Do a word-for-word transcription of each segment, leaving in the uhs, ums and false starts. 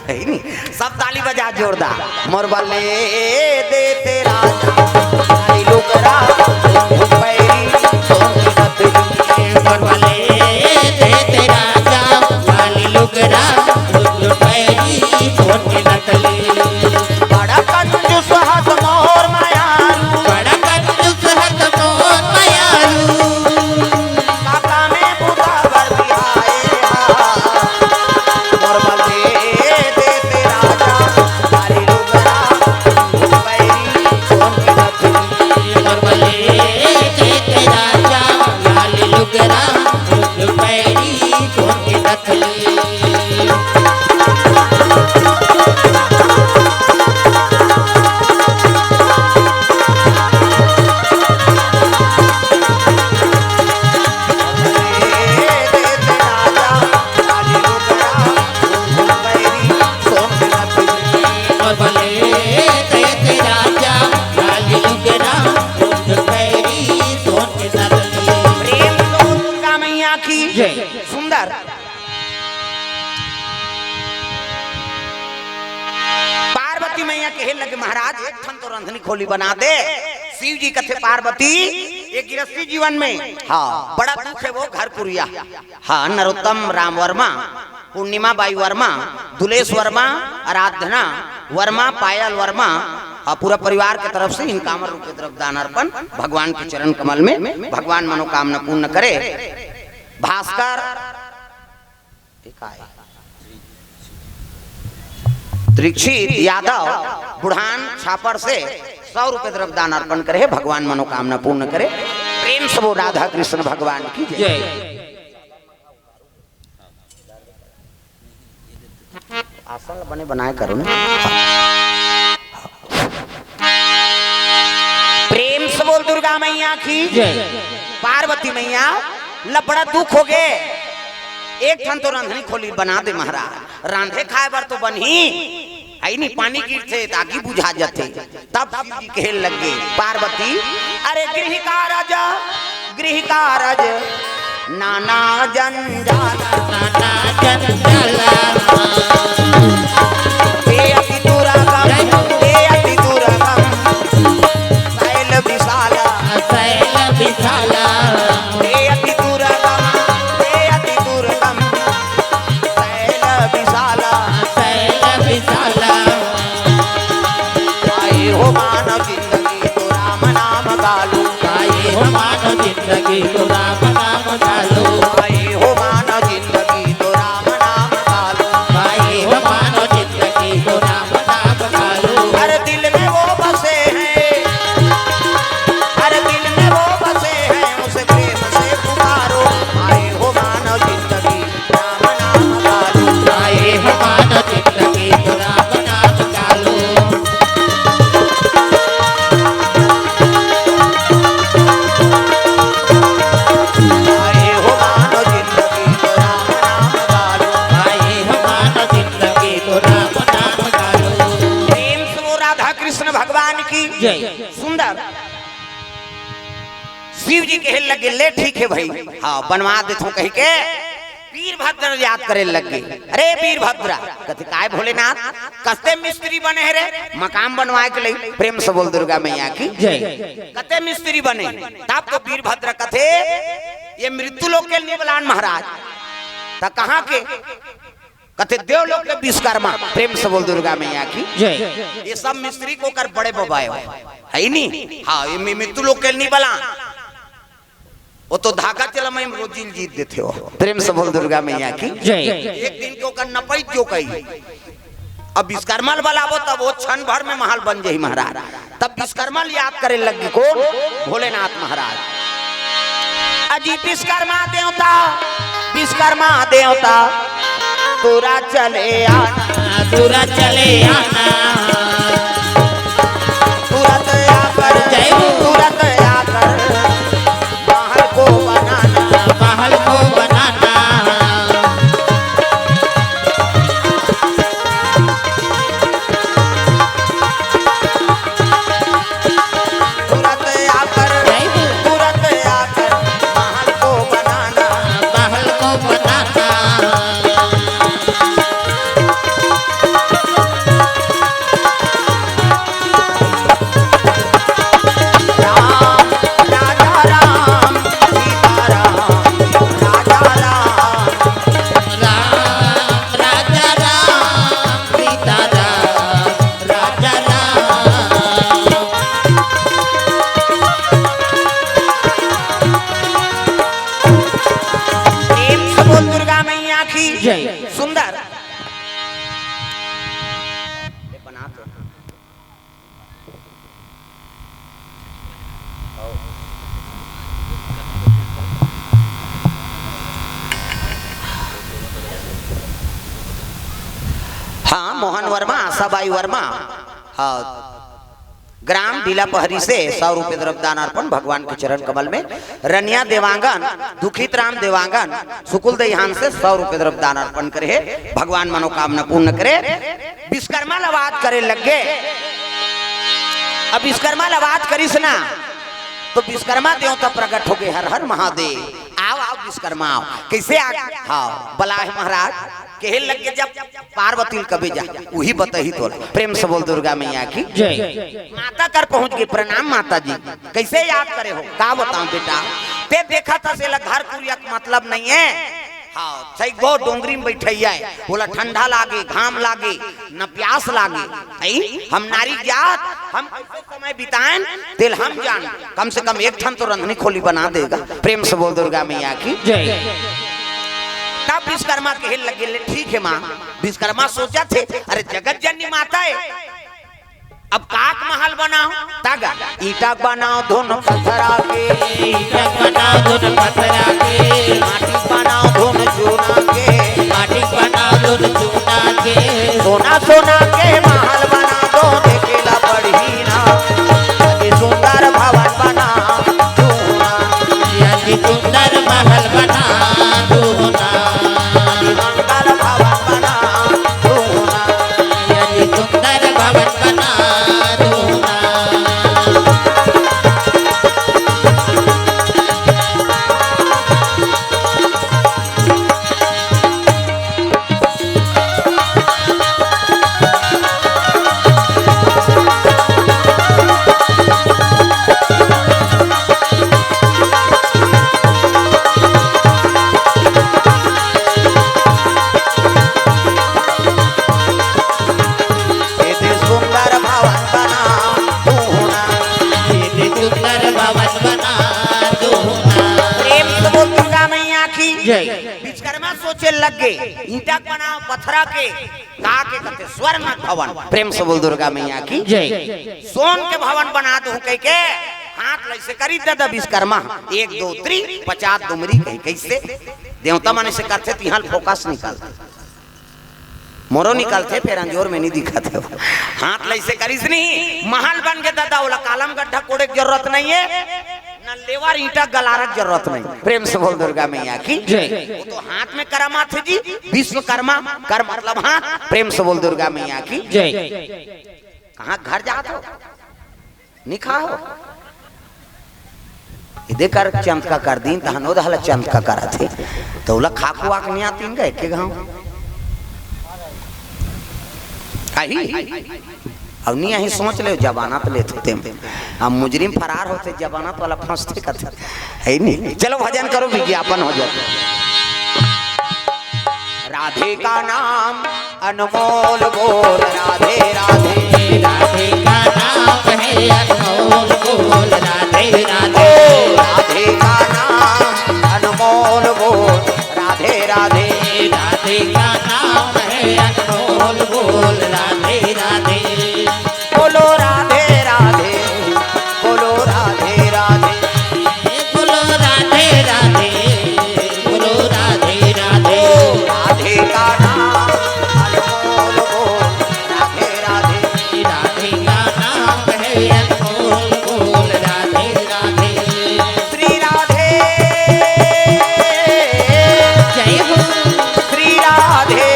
है नी? सब ताली बजा जोरदार। मोर बले दे ते राजा, काली लुगरा, पैरी, सोन की पतली। मोर बले दे ते राजा, काली लुगरा, पैरी, सोन की पतली। बड़ा कंजूस हस मोर मयारू, बड़ा कंजूस हस मोर मयारू। काका में बुता बर बिहाए हा। मोर बले दे ते राजा, काली लुगरा, पैरी, सोन की पतली। मोर बले दे ते राजा, काली लुगरा, पैरी, सोन की पतली। प्रेम से बोल दुर्गा मैया की। जय। सुंदर। पार्वती मैया कहे लगे, महाराज, एक ठन तो रंधनी खोली बना दे। शिव जी कथे, पार्वती, ये गृहस्थी जीवन में, हाँ, बड़ा दुख है वो घर पुरिया। हाँ, नरोत्तम राम वर्मा, पूर्णिमा बाई वर्मा, दुलेश वर्मा, आराधना वर्मा, पायल वर्मा, हाँ, पूरा परिवार के तरफ से इन कांवर रूपी द्रव्य दान अर्पण भगवान के चरण कमल में, भगवान मनोकामना पूर्ण करे। भास्कर, ये का है? दीक्षित यादव बुढ़ान छापर से सौ रुपए द्रव्य दान अर्पण करे हे, भगवान मनोकामना पूर्ण करे। प्रेम से बोल राधा कृष्ण भगवान की जय। जय। आसन ल बने बनाए करो ना। प्रेम से बोल दुर्गा मैया की। जय। पार्वती मैया ल बड़ा दुख हो गे, एक ठन तो रंधनी खोली बना दे महाराज, रांधे खाए बर तो बनही, है नी, पानी गिरथे त आगी बुझा जथे। तब शिव जी कहे लगे, पार्वती, अरे गृह कारज, गृह कारज नाना जंजाल, नाना जंजाल। ते अति दुर्गम, ते अति दुर्गम, शैल विशाल, शैल विशाल। ते अति दुर्गम, ते अति दुर्गम, शैल विशाल, शैल विशाल। आए हो मानव जिंदगी तो राम नाम गालो। आए हो मानव जिंदगी तो राम नाम गालो। आए हो मानव जिंदगी तो राम नाम गालो। आए हो मानव जिंदगी तो राम नाम गालो। हर दिल में वो बसे हैं, हर दिल में वो बसे हैं, उसे प्रेम से पुकारो। आए हो मानव जिंदगी राम नाम गालो। आए हो मानव जिंदगी तो राम नाम गालो। आए हो मानव जिंदगी तो राम नाम गालो। आए हो मानव जिंदगी तो राम नाम गालो। प्रेम से बोल राधा कृष्ण भगवान की जय। सुंदर। शिव जी कहे लगे, ले ठीक है भाई, हाँ, बनवा देथों कहि के वीरभद्र याद करे लगे। अरे वीरभद्र, कथे काय भोलेनाथ, कस्ते मिस्त्री बने हे रे, मकान बनवाए के लई। प्रेम से बोल दुर्गा मैया की जय। कते मिस्त्री बने, तब तो वीरभद्र कथे, ये मृत्यु लोक के निबलान महाराज, त कहाँ के? कथे देवलोक के विश्वकर्मा। प्रेम से बोल दुर्गा मैया की जय। ये सब मिस्त्री को कर बड़े बबाए हो, है नी? हाँ, ये मि-, मृत्यु लोक के निबलान। वो तो धागा चला मैं रोजिल जीत देथे हो। प्रेम से बोल दुर्गा मैया की जय। एक दिन के ओकर नपैत जो कही, अब विश्वकर्मा ल बलाबो तब वो क्षण भर में महल बन जाही महाराज। तब विश्वकर्मा ल याद करे लगे कोन? भोलेनाथ महाराज। अजी विश्वकर्मा देवता, विश्वकर्मा देवता, तुरत चले आना, तुरत चले आना। तुरत आकर जय हो। तुरत आकर महल को बनाना। महल को बनाना। तुरत आकर, जय हो। तुरत आकर महल को बनाना। महल को बनाना। हाँ, मोहन वर्मा, आशाबाई वर्मा, हाँ, ग्राम डीला पहरी से सौ रुपये द्रव्य दान अर्पण भगवान के चरण कमल में। रनिया देवांगन, दुखित राम देवांगन, सुकुल दईहान से सौ रुपये द्रव्य दान अर्पण करे हे। भगवान मनोकामना पूर्ण करे। विश्वकर्मा ला बात करे लग गे। अब विश्वकर्मा ला बात करिस ना, तो विश्वकर्मा देवता प्रकट हो गे। हर हर महादेव। आओ, आओ विश्वकर्मा, आओ। कैसे आ? हाँ, बलाय महाराज। कहे लग गे जब पार्वती ल कबे जा, उही बताही तोला। प्रेम से बोल दुर्गा मैया की। जय। माता कर पहुंच गे। प्रणाम माता जी। कैसे याद करे हो? का बताऊं बेटा, ते देखत हस एला घर कुरिया के मतलब नहीं है। हाँ, सही गो डोंगरी में बैठइया है, ओला ठंडा लागे, घाम लागे, न प्यास लागे। भाई, हम नारी जात, हम कैसे समय बिताएन, तेल हम जान। कम से कम एक ठन तो रंधनी खोली बना देगा। प्रेम से बोल दुर्गा मैया की। जय। तब विश्वकर्मा कहे लगे, ले ठीक है माँ। विश्वकर्मा सोचथे, अरे जगत जननी माता है, अब काक महल बनाओ, तगा ईटा बनाओ धुन पथरा के। ईटा बनाओ धुन पथरा के। माटी बनाओ धुन चूना के। माटी बनाओ धुन चूना के। सोना सोना के महल बना दो, देखेला बढ़ी ना। अति सुंदर भवन बना दूना। अति सुंदर महल बना दूना। अति मंगल भवन बना दूना। अति सुंदर भवन बना दूना। एदे सुंदर भवन बना दूना। एदे सुंदर भवन बना दूना। प्रेम से बोल दुर्गा मैया की। जय। विश्वकर्मा सोचे लग गे, ईंटा बनाओ पथरा के, का के कहते स्वर्ण भवन। प्रेम से बोल दुर्गा मैया की। जय। सोन के भवन बना दूं कह के हाथ लइसे करी ददा विश्वकर्मा। एक दो त्री पचास दुमरी कही कैसे देवता मन से करथे तिहां फोकस निकल। मोरो निकलथे, फेर अंजोर में नहीं दिखत हे। हाथ लइसे करिस नहीं, महल बन के ददा, ओला कालम गड्ढा कोड़े के जरूरत नहीं है, न लेवर ईंटा गलारक जरूरत नहीं। प्रेम से बोल दुर्गा मैया की। जय। वो तो हाथ में करमा थे जी, विश्वकर्मा, कर मतलब हाथ। प्रेम से बोल दुर्गा मैया की। जय। कहाँ घर जात हो? निखा हो। इदे कर चंद का कर दीन, तहन ओदे हला चंद का करत हे। तो ओला खाकू आक नहीं आतीन गए के गाँव। आही। अब नहीं आही सोच ले, जमानत लेते तेम। अब मुजरिम फरार होते, जमानत वाला फंसते कथे। है नहीं? चलो भजन करो, विज्ञापन हो जाए। राधे का नाम अनमोल बोल राधे राधे। राधे का नाम है अनमोल बोल राधे राधे। राधे का नाम अनमोल बोल राधे राधे। राधे का नाम है अनमोल बोल राधे राधे। बोलो राधे राधे, बोलो राधे राधे। बोलो राधे राधे, बोलो राधे राधे। राधे का नाम अनमोल बोल राधे राधे। राधे का नाम है अनमोल बोल राधे राधे। श्री राधे। जय हो। श्री राधे,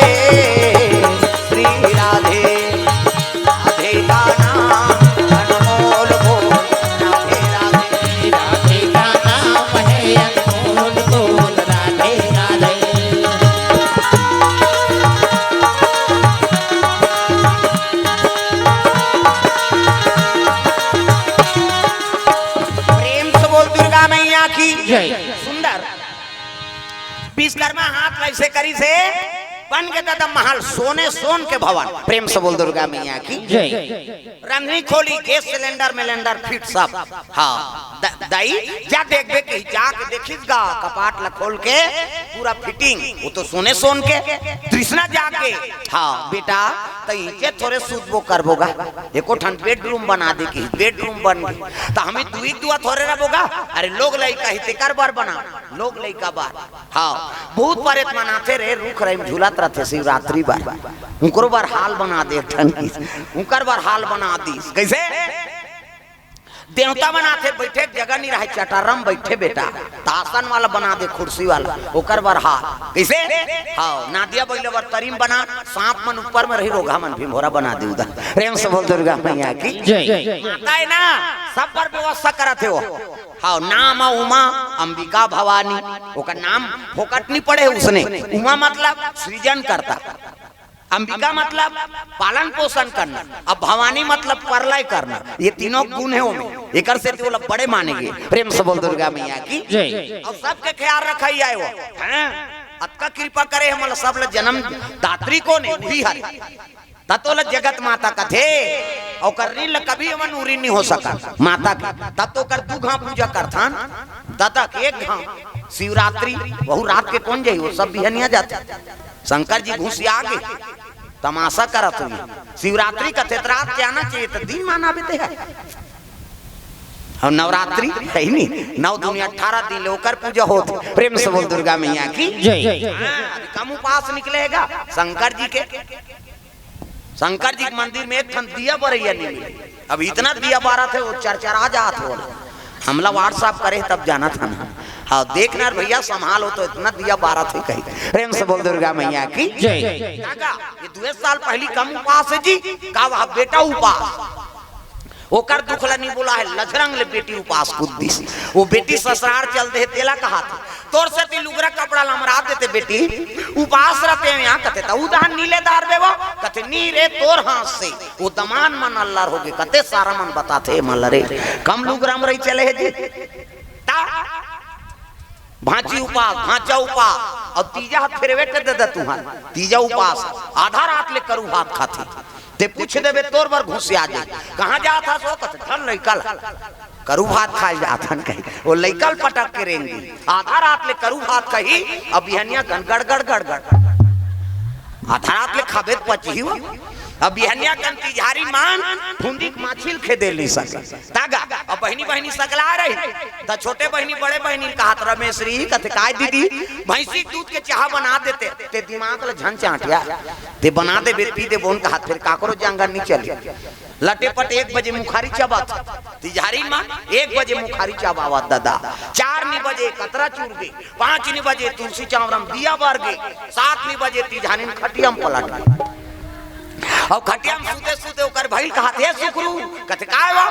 श्री राधे। राधे का नाम अनमोल बोल राधे राधे। राधे का नाम है अनमोल बोल राधे राधे। प्रेम से बोल दुर्गा मैया की। जय। सुंदर। विश्वकर्मा हाथ लइसे करिस हे, बन गे ददा महल, सोने सोन के भवन। प्रेम से बोल दुर्गा मैया की। जय। रंधनी खोली, गैस सिलेंडर मिलेंडर फिट सब। हाँ, द-, दाई जा देखबे कि जाके देखिस गा कपाट ला खोल के, पूरा फिटिंग, वो तो सोने सोन के। तृष्णा जाग गे। हाँ बेटा, त इचे थोरे सुतबो करबो गा, एको ठन बेडरूम बना दे कि बेडरूम बन गे, त हमी दुई दुआ थोरे रबो गा। अरे लोग लइका ही तेकर बर बना, लोग लइका बर। हाँ, बहुत परेत मनाथे रे, रुख रही झूलत रथे शिवरात्रि बर, उकरो बर हाल बना दे ठन की, उकर बर हाल बना दीस। कैसे? देवता बनाथे, बैठे के जगह नहीं रहे, चटारा म बैठे बेटा, त आसन वाला बना दे, कुर्सी वाला, ओकर बर हाल। कैसे? हाँ, नादिया बैले बर तरी म बना, सांप मन ऊपर में रही, रोगहा मन भी मोरा बना दे उधर। प्रेम से बोल दुर्गा मैया की जय। माता है ना, सब पर व्यवस्था करत हे वो। हाँ, नाम उमा अंबिका भवानी, ओकर नाम फोकट नहीं पड़े उसने। उमा मतलब सृजन करता, अंबिका मतलब पालन पोषण करना, अब भवानी मतलब परलय करना। ये तीनों गुण है ओमे, एकर से तो बड़े माने गे। प्रेम से बोल दुर्गा मैया की जय। और सबके ख्याल रखाई आए वो, हैं? अतका कृपा करे हमला, सब ल जन्म दात्री कोन है, वही हरे। ततो ल जगत माता कथे, ओकर ऋण ल कभी हमन उरी नहीं हो सका माता के। तब तो ओकर दू घाव पूजा करथन, ददा के एक घाव शिवरात्रि, वहू रात के कोन जाही, वो सब बिहनिया जाथे। शंकर जी घुसिया गे, तमाशा करत हुई। शिवरात्रि कथे त रात के आना चाहिए, त दिन माना बेते है। और नवरात्रि है ही नहीं, नौ दुनिया अठारह दिन ले ओकर पूजा होत। प्रेम से बोल दुर्गा मैया की जय। हाँ, अभी कम उपास निकलेगा शंकर जी के। शंकर जी के मंदिर में एक ठन दिया बरैया नहीं मिले। अब इतना दिया बारत हे, वो चरचरा जात हो। हमला WhatsApp करे तब जानत हन। हाँ, देखना रे भैया, संभाल हो तो इतना दिया बारत हे कही। प्रेम से बोल दुर्गा मैया की जय। काका, ये दुए साल पहली कम उपास है जी, का वह बेटा उपास? ओकर दुख ला नहीं बोला है, लझरंग ले बेटी उपास कूद दिस। वो बेटी ससुरार चल दे, तेला कहा था, तोर से ती लुगरा कपड़ा लमरा देते बेटी, उपास रहते हैं यहाँ, कथे त उधार नीले दार देवो, कथे नी रे तोर हाथ से। वो दमान मन अल्लार हो गे, कथे सारा मन बताथे मन ला रे, कम लुगरा म रही चले है जी। ता भांची उपास, भांचा उपास, और तीजा हाथ फेरवे के दे दे तुहार, तीजा उपास, आधा रात ले करू भात खाथे। ते पूछ देबे तोर बर घुसिया जाही। कहाँ जात हस ओ? कथे धर लइका ला, करू भात खाए जात हन कही। वो लइका ल पटक के रेंगी। आधा रात ले करू भात कही, अब बिहनिया कन गड़गड़ गड़गड़। आधा रात ले खाबे त पचही वो। अब बिहनिया कन तिजहारी मान फुंदी के माछी ल खेदे ली सके। तागा, अब बहिनी बहिनी सकला रही, त छोटे बहिनी बड़े बहिनी ल कहत रमेश री, कथे काय दीदी, भैंसी के दूध के चाह बना देते, ते दिमाग ल झन चांटिया, ते बना देबे पी देबो न कहत, फिर काकरो जांगर नहीं चली। लटे पट एक बजे मुखारी चबाथे, तिजहारी मा एक बजे मुखारी चबावत ददा, चार नी बजे कतरा चूर गे, पाँच नी बजे तुलसी चांवरा म दिया बर गे, सात नी बजे तिजहारी म खटिया म पलट गे। अउ खटिया म सुते सुते ओकर भइल कहत, "हे सुकरू," कथे, "काय वो?"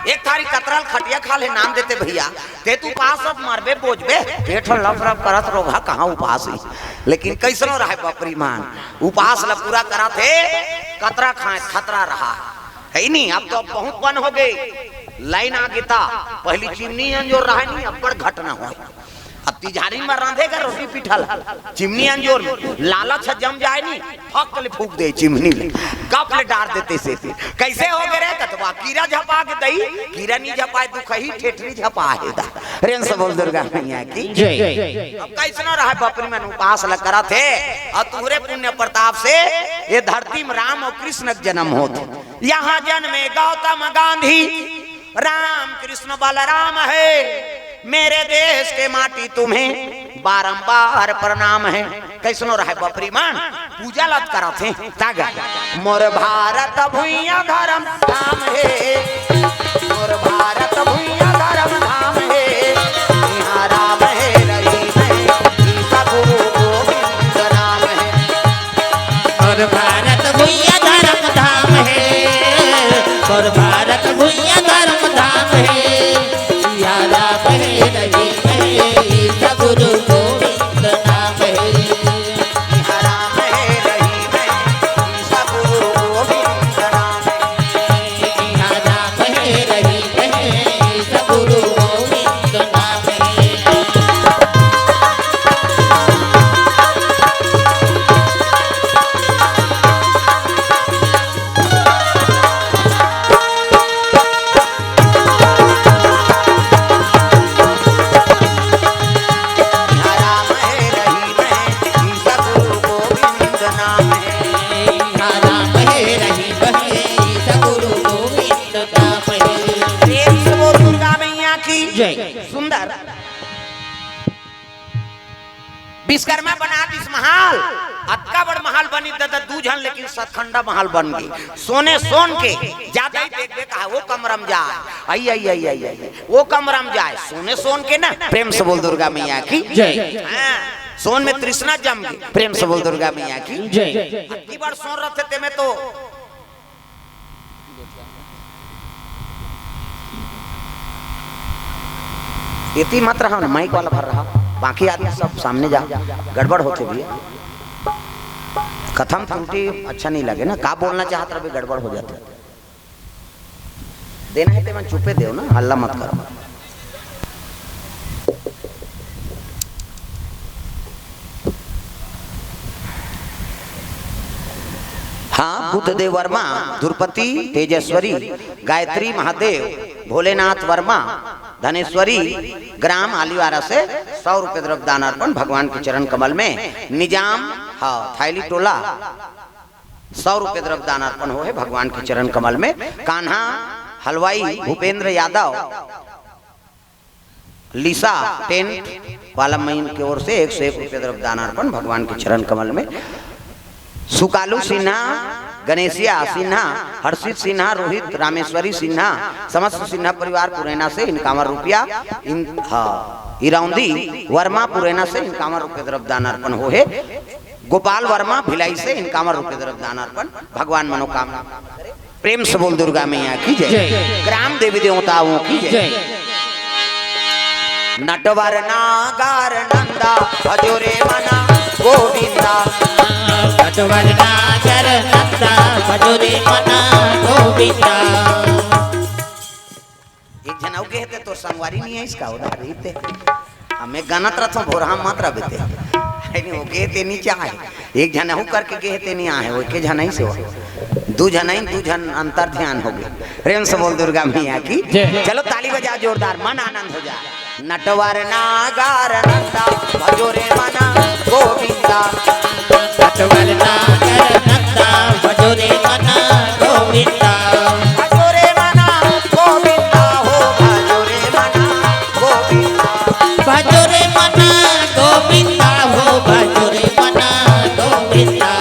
"एक थारी कतरा ल खटिया खा ले नाम देते भैया, ते तू पास अब मरबे बोझबे, पेट ह लप लप करत रोगहा कहाँ उपास ही।" लेकिन कइसनो रहय बपरी मान, उपास ल पूरा करत हे, कतरा खाए खतरा रहा। है ही नहीं, अब तो बहुत बन हो गे। लाइन आ गे ता, पहली चिमनी अंजोर रहे नहीं, अब्बड़ घटना होय। अब तिजहारी म रांधे गा रोटी पीठा ला, चिमनी अंजोर में लालच ह जम जाए नहीं, फक ले फूक दे चिमनी ले, कप ले डार देते से। कैसे हो गे रे कतवा, कीरा झपा के दई, कीरा नहीं झपाए दुखही, ठेठरी झपा हे दा। प्रेम से बोल दुर्गा मैया की जय। अब कइसनो रहय बपरी मन उपास ल करत हे, अउ तुहरे पुण्य प्रताप से ये धरती म राम अउ कृष्ण के जन्म होत हे। यहाँ जन्मे गौतम गांधी, राम कृष्ण बलराम है, मेरे देश के माटी तुम्हें बारंबार प्रणाम है। कइसनो रहय बपरी मन, पूजा ल त करत हे। तागा, मोर भारत भुइयां धर्म धाम हे, मोर भारत भुइयां धर्म धाम हे, इहाँ राम हे रहीम हे, गीता गुरु गोविंद नाम हे। मोर भारत भुइयां धर्म धाम हे, मोर भारत भुइयां धर्म धाम हे, इहाँ राम हे रहीम हे, गीता गुरु गोविंद नाम हे। इहाँ राम हे रहीम हे, गीता गुरु गोविंद नाम हे। इहाँ राम हे रहीम हे, गीता गुरु गोविंद नाम हे। विश्वकर्मा बना दिस महल, अतका बड़ महल बनी दादा, दू झन, लेकिन सतखंडा महल बन गई। सोने सोन के, जादा ही देख देख, कहा, "वो कमरा म जाय।" आई, आई, आई, आई, आई, "वो कमरा म जाय।" सोने सोन के ना, प्रेम से बोल दुर्गा मैया की। जय। हाँ, सोन में तृष्णा जम गई, प्रेम से बोल दुर्गा मैया की। जय। अतकी बड़ सोन रथे ते में तो एती मत रहा ना, माइक वाला भर रहा, बाकी आदमी सब सामने जा, गड़बड़ होथे भी। कथम त्रुटि अच्छा नहीं लगे ना, का बोलना चाहत रहे, गड़बड़ हो जाथे। देना हे ते मन चुपे देव ना, हल्ला मत करो। हाँ, बुद्धदेव वर्मा, धुरपति, तेजेश्वरी, गायत्री महादेव, भोलेनाथ वर्मा, धनेश्वरी, ग्राम आलीवारा से सौ रुपये द्रव्य दान अर्पण, भगवान के चरण कमल में। निजाम, हाँ, थाईली टोला, सौ रुपये द्रव्य दान अर्पण होहे भगवान के चरण कमल में। कान्हा हलवाई, भूपेंद्र यादव, लिसा टेंट वाला मन के ओर से एक सौ एक रुपये द्रव्य दान अर्पण भगवान के चरण कमल में। सुकालू सिन्हा, गणेशिया सिन्हा, हर्षित सिन्हा, रोहित रामेश्वरी सिन्हा, समस्त सिन्हा परिवार पुरैना से इनकावन रुपया, इन, हाँ, इरौंदी वर्मा पुरैना से इनकावन रुपये द्रव्य दान अर्पण होहे। गोपाल वर्मा भिलाई से इनकावन रुपये द्रव्य दान अर्पण, भगवान मनोकामना। प्रेम से बोल दुर्गा मैया की जय। जय। ग्राम देवी देवताओं की जय। जय। नटवर नागर नंदा भजो रे मना गोविंदा। नटवर नागर नंदा भजो रे मना गोविंदा। एक झन अउ गे हे ते तोर संगवारी नहीं है इसका उधार रही ते। हमें गनत रथों भोरहा मत रह बेते। है नहीं, वो गे हे ते नहीं चाहे। एक झन अहू करके गे हे ते नहीं आहे, वो एक झन ही से हो। दू झन ही, दू झन अंतर ध्यान हो गए। प्रेम से बोल दुर्गा मैया की। जय। चलो ताली बजा जोरदार, मन आनंद हो जाए। नटवर नागर नंदा भजो रे मना गोविंदा। नटवर नागर नंदा भजो रे मना गोविंदा। भजो रे मना गोविंदा हो, भजो रे मना गोविंदा। भजो रे मना गोविंदा हो, भजो रे मना गोविंदा।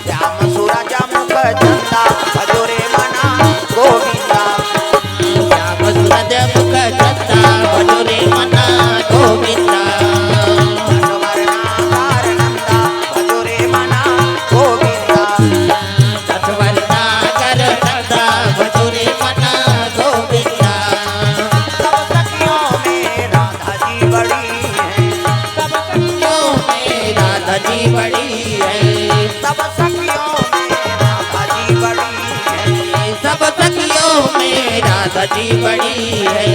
श्याम सूरज मुख चंदा भजो रे मना गोविंदा। श्याम सूरज मुख चंदा भजो रे मना गोविंदा। नटवर नागर नंदा भजो रे मना गोविंदा। नटवर नागर नंदा भजो रे मना गोविंदा। सब सखियों में राधा जी बड़ी है। सब सखियों में राधा जी बड़ी है। सब सखियों में राधा जी बड़ी है। सब सखियों में राधा जी बड़ी है।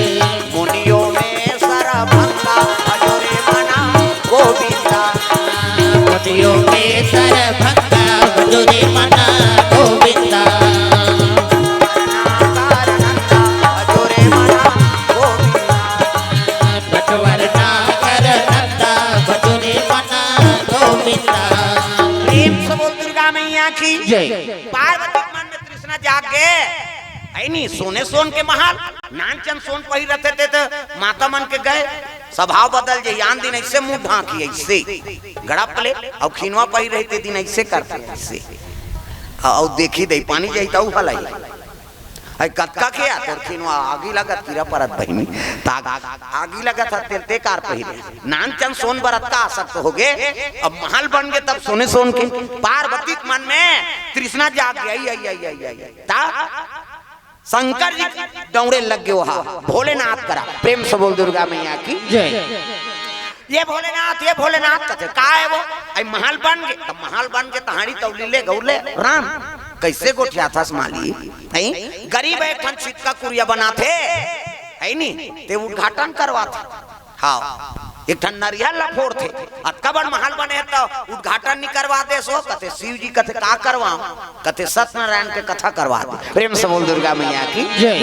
मुनियों में सरभंगा भजो रे मना गोविंदा। मुनियों में सरभंगा भजो रे मना गोविंदा। नागर नंदा भजो रे मना गोविंदा। नटवर नागर नंदा भजो रे मना गोविंदा। प्रेम से बोल दुर्गा मैया की जय। पार्वती के मन में तृष्णा जाग गे, है नी? सोने सोन के महल, नानचन सोन पहिर रथे ते, ते माता मन के गए, स्वभाव बदल जाही। आन दिन ऐसे मुंह ढांकी, ऐसे गड़प ले, अउ खिनवा पहिर रही ते दिन ऐसे करथे, ऐसे। अउ देखी दे, पानी जाही त अउ हलाई। अई कतका के आ तोर खिनवा, आगी लगत कीरा परत बहिनी। ताग आगी लगत ह तेल ते कार पहिरे। नानचन सोन बर अतका आसक्त हो गे, अब महल बन गे तब सोने सोन के। पार्वती के मन में तृष्णा जाग गई। आई, आई, आई, आई, आई। ता शंकर जी दौड़े लग गए वहा, भोलेनाथ करा। प्रेम से बोल दुर्गा मैया की जय। ये भोलेनाथ, ये भोलेनाथ कथे, का है वो? आई महल बन गे, त महल बन गे, त हाड़ी तौली ले गौले राम, कैसे गोठियाथस माली? हैं? गरीब एक ठन छितका कुरिया बनाथे, है नी? ते उद्घाटन करवाथे। हाँ, एक ठन नरियल ला फोड़थे, अतका बड़ महल बने हे त उद्घाटन नी करवा देस वो, कथे शिव जी, कथे का करवाओं? कथे सत्यनारायण के कथा करवा दे। प्रेम से बोल दुर्गा मैया की जय।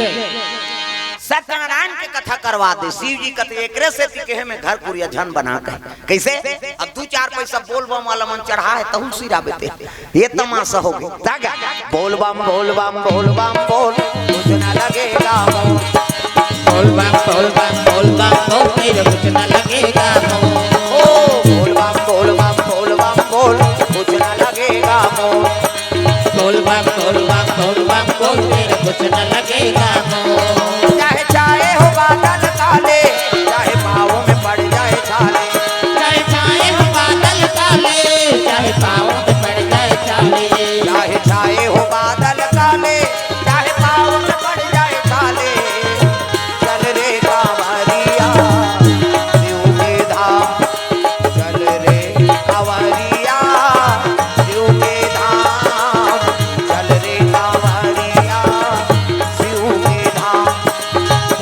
सत्यनारायण के कथा करवा दे। शिव जी कथे एकरे सेती केहे में घर कुरिया झन बना कहे। कैसे? अब दू चार पैसा बोल बम वाला मन चढ़ा हे, तहू सिरा बेते। ये तमाशा हो गई। तागा, बोल बम, बोल बम, बोल बम, बोल, कुछ ना लगेगा मोल। बोल बम, बोल बम, बोल बम, बोल, तेरे कुछ ना लगेगा मोल। ओ, बोल बम, बोल बम बोल बम बोल, तेरे कुछ न लगेगा मोल। चाहे छाए हो बादल काले, चाहे पाँव में पड़ जाए छाले। चाहे छाए हो बादल काले, चाहे पाँव में पड़ जाए छाले। चाहे छाए हो बादल काले, चाहे पाँव में पड़ जाए छाले। चल रे कांवरिया, शिव के धाम। चल रे कांवरिया, शिव के धाम। चल रे कांवरिया, शिव के धाम।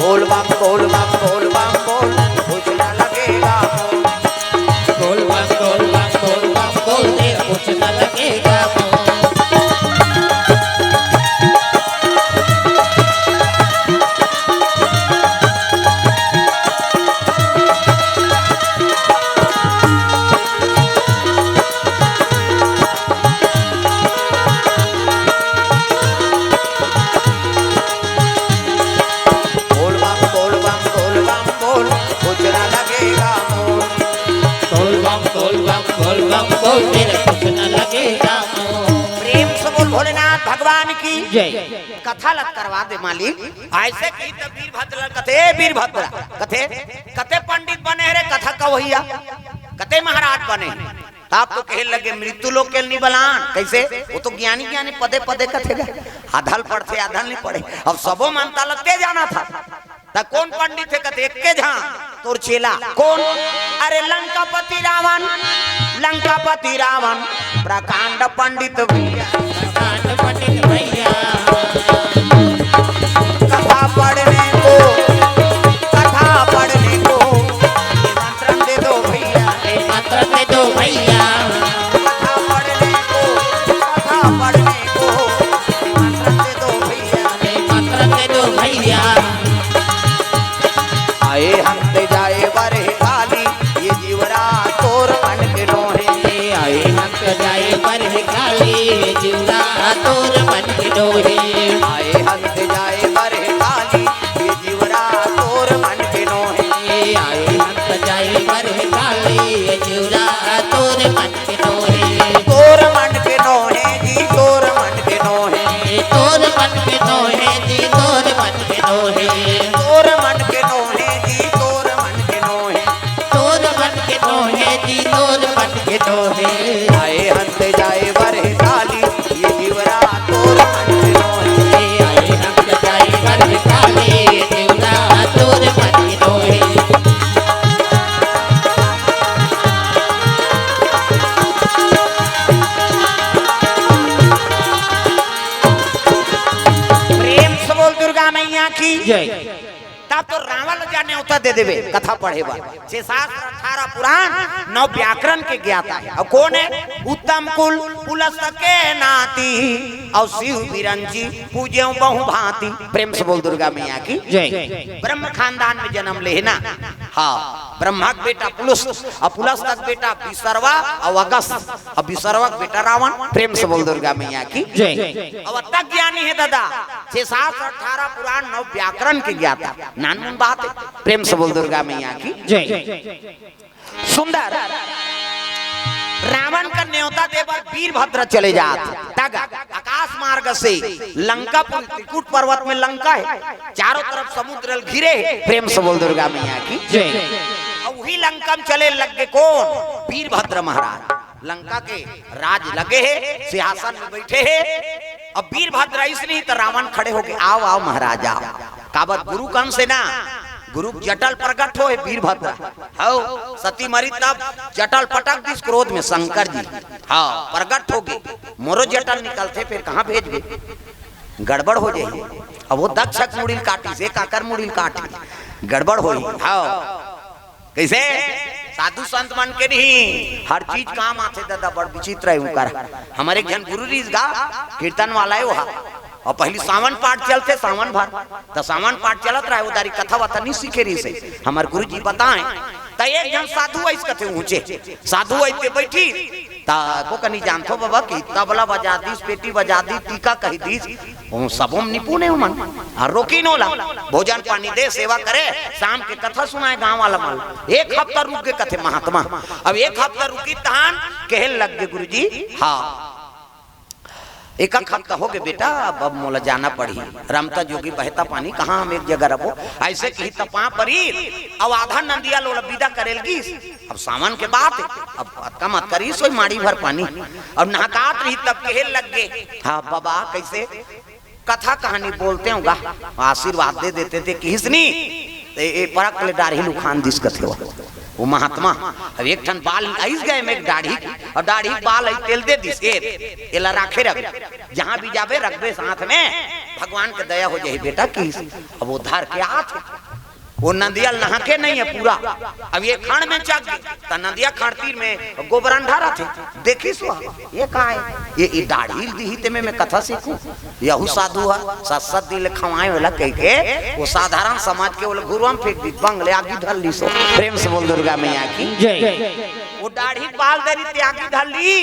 बोल बम बोल बम बोल बम बोल, कुछ न लगेगा मोल। बोल बम बोल बम बोल बम बोल, तेरा कुछ न लगेगा मोल। बोल बम बोल बम बोल बम बोल, कुछ ना लगेगा मोल। बोल बम बोल बम बोल बम बोल, तेरे कुछ ना लगेगा मोल। प्रेम से बोल भोलेनाथ भगवान की जय। कथा लग करवा दे मालिक। ऐसे कही तो वीरभद्र कथे, "ए वीरभद्र," कथे, "कते पंडित बने रे कथा कवहिया, कते महाराज बने?" तब तो कहे लगे, "मृत्यु लोक के नहीं बलान।" कैसे? वो तो ज्ञानी ज्ञानी पदे पदे कथे गा। आधल पढ़थे, आधल नहीं पढ़े। अब सबो मन ता लगते जाना था। ता कौन पंडित है? कथे, "एक के झा तोर चेला।" कौन? "अरे लंकापति रावण, लंकापति रावण, प्रकांड पंडित भैया।" प्रकांड पंडित भैया। कथा पढ़ने को, कथा पढ़ने को निमंत्रण दे दो भैया। निमंत्रण दे दो भैया। कथा पढ़ने को, कथा पढ़ने को निमंत्रण दे दो भैया। निमंत्रण दे दो भैया। आए हंस जाए बरह काली, ये जीवरा तोर मन के नोहे। आए हंस जाए बरह काली, ये जीवरा तोर मन के नोहे। आए हंस जाए बरह काली, ये जीवरा तोर मन के नोहे। आए हंस जाए बरह काली, ये जीवरा तोर मन के नोहे। तोर मन के नोहे जी, तोर मन के नोहे। तोर मन के नोहे जी, तोर मन के नोहे। तोर मन के नोहे जी, तोर मन के नोहे। तोर मन के नोहे जी, तोर मन के नोहे। आए हंस जाए बरह काली, ये जीवरा तोर मन के नोहे। आए हंस जाए बरह काली, ये जीवरा तोर मन के नोहे। प्रेम से बोल दुर्गा मैया की जय। तब तो रावण ला न्योता दे देवे कथा पढ़े बर। छे शास्त्र, अठारह पुराण, नौ व्याकरण के ज्ञाता है। अउ कौन है? उत्तम कुल पुलस्त के नाती, अउ शिव बिरंची पूजे बहु भांति। प्रेम से बोल दुर्गा मैया की जय। ब्रह्म खानदान में जन्म ले है ना। हाँ, ब्रह्मा के बेटा पुलस्त, अउ पुलस्त के बेटा विसर्वा, अउ अगस्त, अउ विसर्वा के बेटा रावण। प्रेम से बोल दुर्गा मैया की जय। अउ अतक ज्ञानी है दादा, छे शास्त्र, अठारह पुराण, नौ व्याकरण के ज्ञाता, नानमुन बात है। प्रेम से बोल दुर्गा मैया की जय। सुंदर रावण का न्योता दे बर वीरभद्र चले जात, तग आकाश मार्ग से लंकापुरी, त्रिकूट पर्वत में लंका है, चारों तरफ समुद्र घिरे है। प्रेम से बोल दुर्गा मैया की जय। अउ वही लंका में चले लग गे कौन? वीरभद्र महाराज। लंका के राज लगे है, सिंहासन में बैठे है। अब वीरभद्र अइस नहीं तो रावण खड़े होके, "आओ, आओ महाराज, आओ।" काबर गुरु कंस है ना, गुरु जटा ल प्रगट होय वीरभद्र। हौ, सती मरी तब जटा ल पटक दिस क्रोध में शंकर जी। हाँ, प्रगट होगे, मोरो जटा ल निकलथे, फिर कहाँ भेजबे? गड़बड़ हो जाही। अब वो दक्ष के मुड़ी ल काटिस, ए काकर मुड़ी ल काटिस, गड़बड़ होही। हाँ, कैसे? साधु संत मन के नहीं, हर चीज काम आथे दादा, बड़ विचित्र है उनकर। हमर एक झन गुरु रिहिस गा, कीर्तन वाला है वो, अउ पहिली सावन पाठ चलथे, सावन भर। त सावन पाठ चलत रहे, उधारी कथा वथा नहीं सीखे रहिस हे। हमर गुरुजी बताए, त एक झन साधु अइस कथे ऊंचे, साधु अइस के बैठी, त को कनी जानथो बाबा कि तबला बजा दिस, पेटी बजा दिस, टीका कहि दिस, ओ सबो म निपुण हे ओमन। अउ रोकिन ओला, भोजन पानी दे, सेवा करे, शाम के कथा सुनाए गांव वाला मन। एक हफ्ता रुक गे कथे महात्मा। अब एक हफ्ता रुकिस तहान कहे लग गे गुरुजी, हाँ, एक हफ्ता हो गए बेटा, अब, अब मोला जाना पड़ही। रमता जोगी बहता पानी, कहाँ हम एक जगह रबो? ऐसे कही त पाँव परी, अब आधा नंदिया ल ओला बिदा करेल गिस। अब सावन के बात है, अब अतका मत करी, सोई माड़ी भर पानी। अब नहकात रही तब कहे लग गे, हाँ बाबा, कैसे कथा कहानी बोलते हो गा, आशीर्वाद दे देते थे, किहिस नी। ए, ए, परक ले डाढ़ी ल उखान दिस कथे हो। वो महात्मा, अब एक ठन बाल आइस गए में एक डाढ़ी, और डाढ़ी बाल आई तेल दे दिस, ए, एला राखे रख, जहाँ भी जाबे रखबे साथ में, भगवान के दया हो जाही बेटा, किहिस। अब वो धर के आत हे, वो नंदिया ल नहाके नहीं है पूरा, अब ये खंड में चक गे, त नंदिया खंड तीर में गोबरंडा रथे, देखिस वो, ये का है? ये, ये डाढ़ी ल दिही ते में, में कथा सीखू। यहू साधु ह, सात सात दिन ले खवाए वाला कह के, वो साधारण समाज के ओला घुरुआ म फेंक दी, बंग ले आगी धर ली सो। प्रेम से बोल दुर्गा मैया की। जय। वो डाढ़ी बाल दे रही ते आगी धर ली,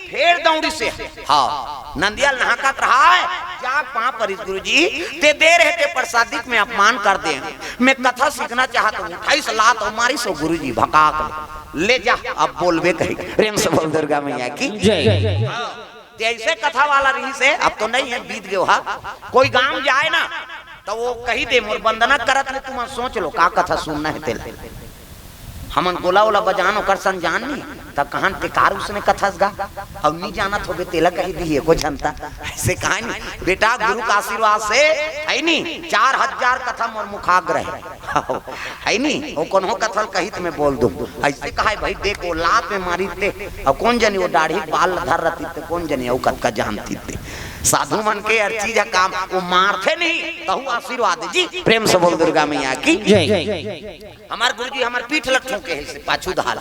फेर दौड़ी से, हाँ, नंदिया ल नहाकत रहा है, जाग पाँव परिस गुरुजी, ते दे रहे ते प्रसादिक में अपमान कर दे, मैं कथा सीखना चाहत हूँ, उठाइस लात और मारिस गुरुजी भकाक ले, ले जा, अब बोलबे कही। प्रेम से बोल दुर्गा मैया की। जय। ते ऐसे कथा वाला रहिस हे, अब तो नहीं है, बीत गयो हा। कोई गांव जाए ना, तो वो कही दे, मोर वंदना करत ले, तुमन सोच लो, का कथा सुनना है तेला। हमन गोला ओला बजान ओकर संग जान नहीं, त कहन ते कार उसने कथस गा, अब नहीं जानत होबे तेला कही दिही एको झन त। ऐसे कहा नहीं, बेटा गुरु का आशीर्वाद से, है नहीं, चार हजार कथा मोर मुखाग्र है। है नी? वो कोनो कथा ल कही त मैं बोल दूं। ऐसे कहा है भाई, देख वो लात में मारी ते, और कौन जनी वो डाढ़ी बाल धर रहती ते, कौन जनी वो कतका जानती ते। साधु मन के हर चीज ह काम, वो मारथे नहीं, तहु आशीर्वाद जी। प्रेम से बोल दुर्गा मैया की। जय। हमार गुरुजी हमार पीठ ल ठोके हे से पाछू धाल।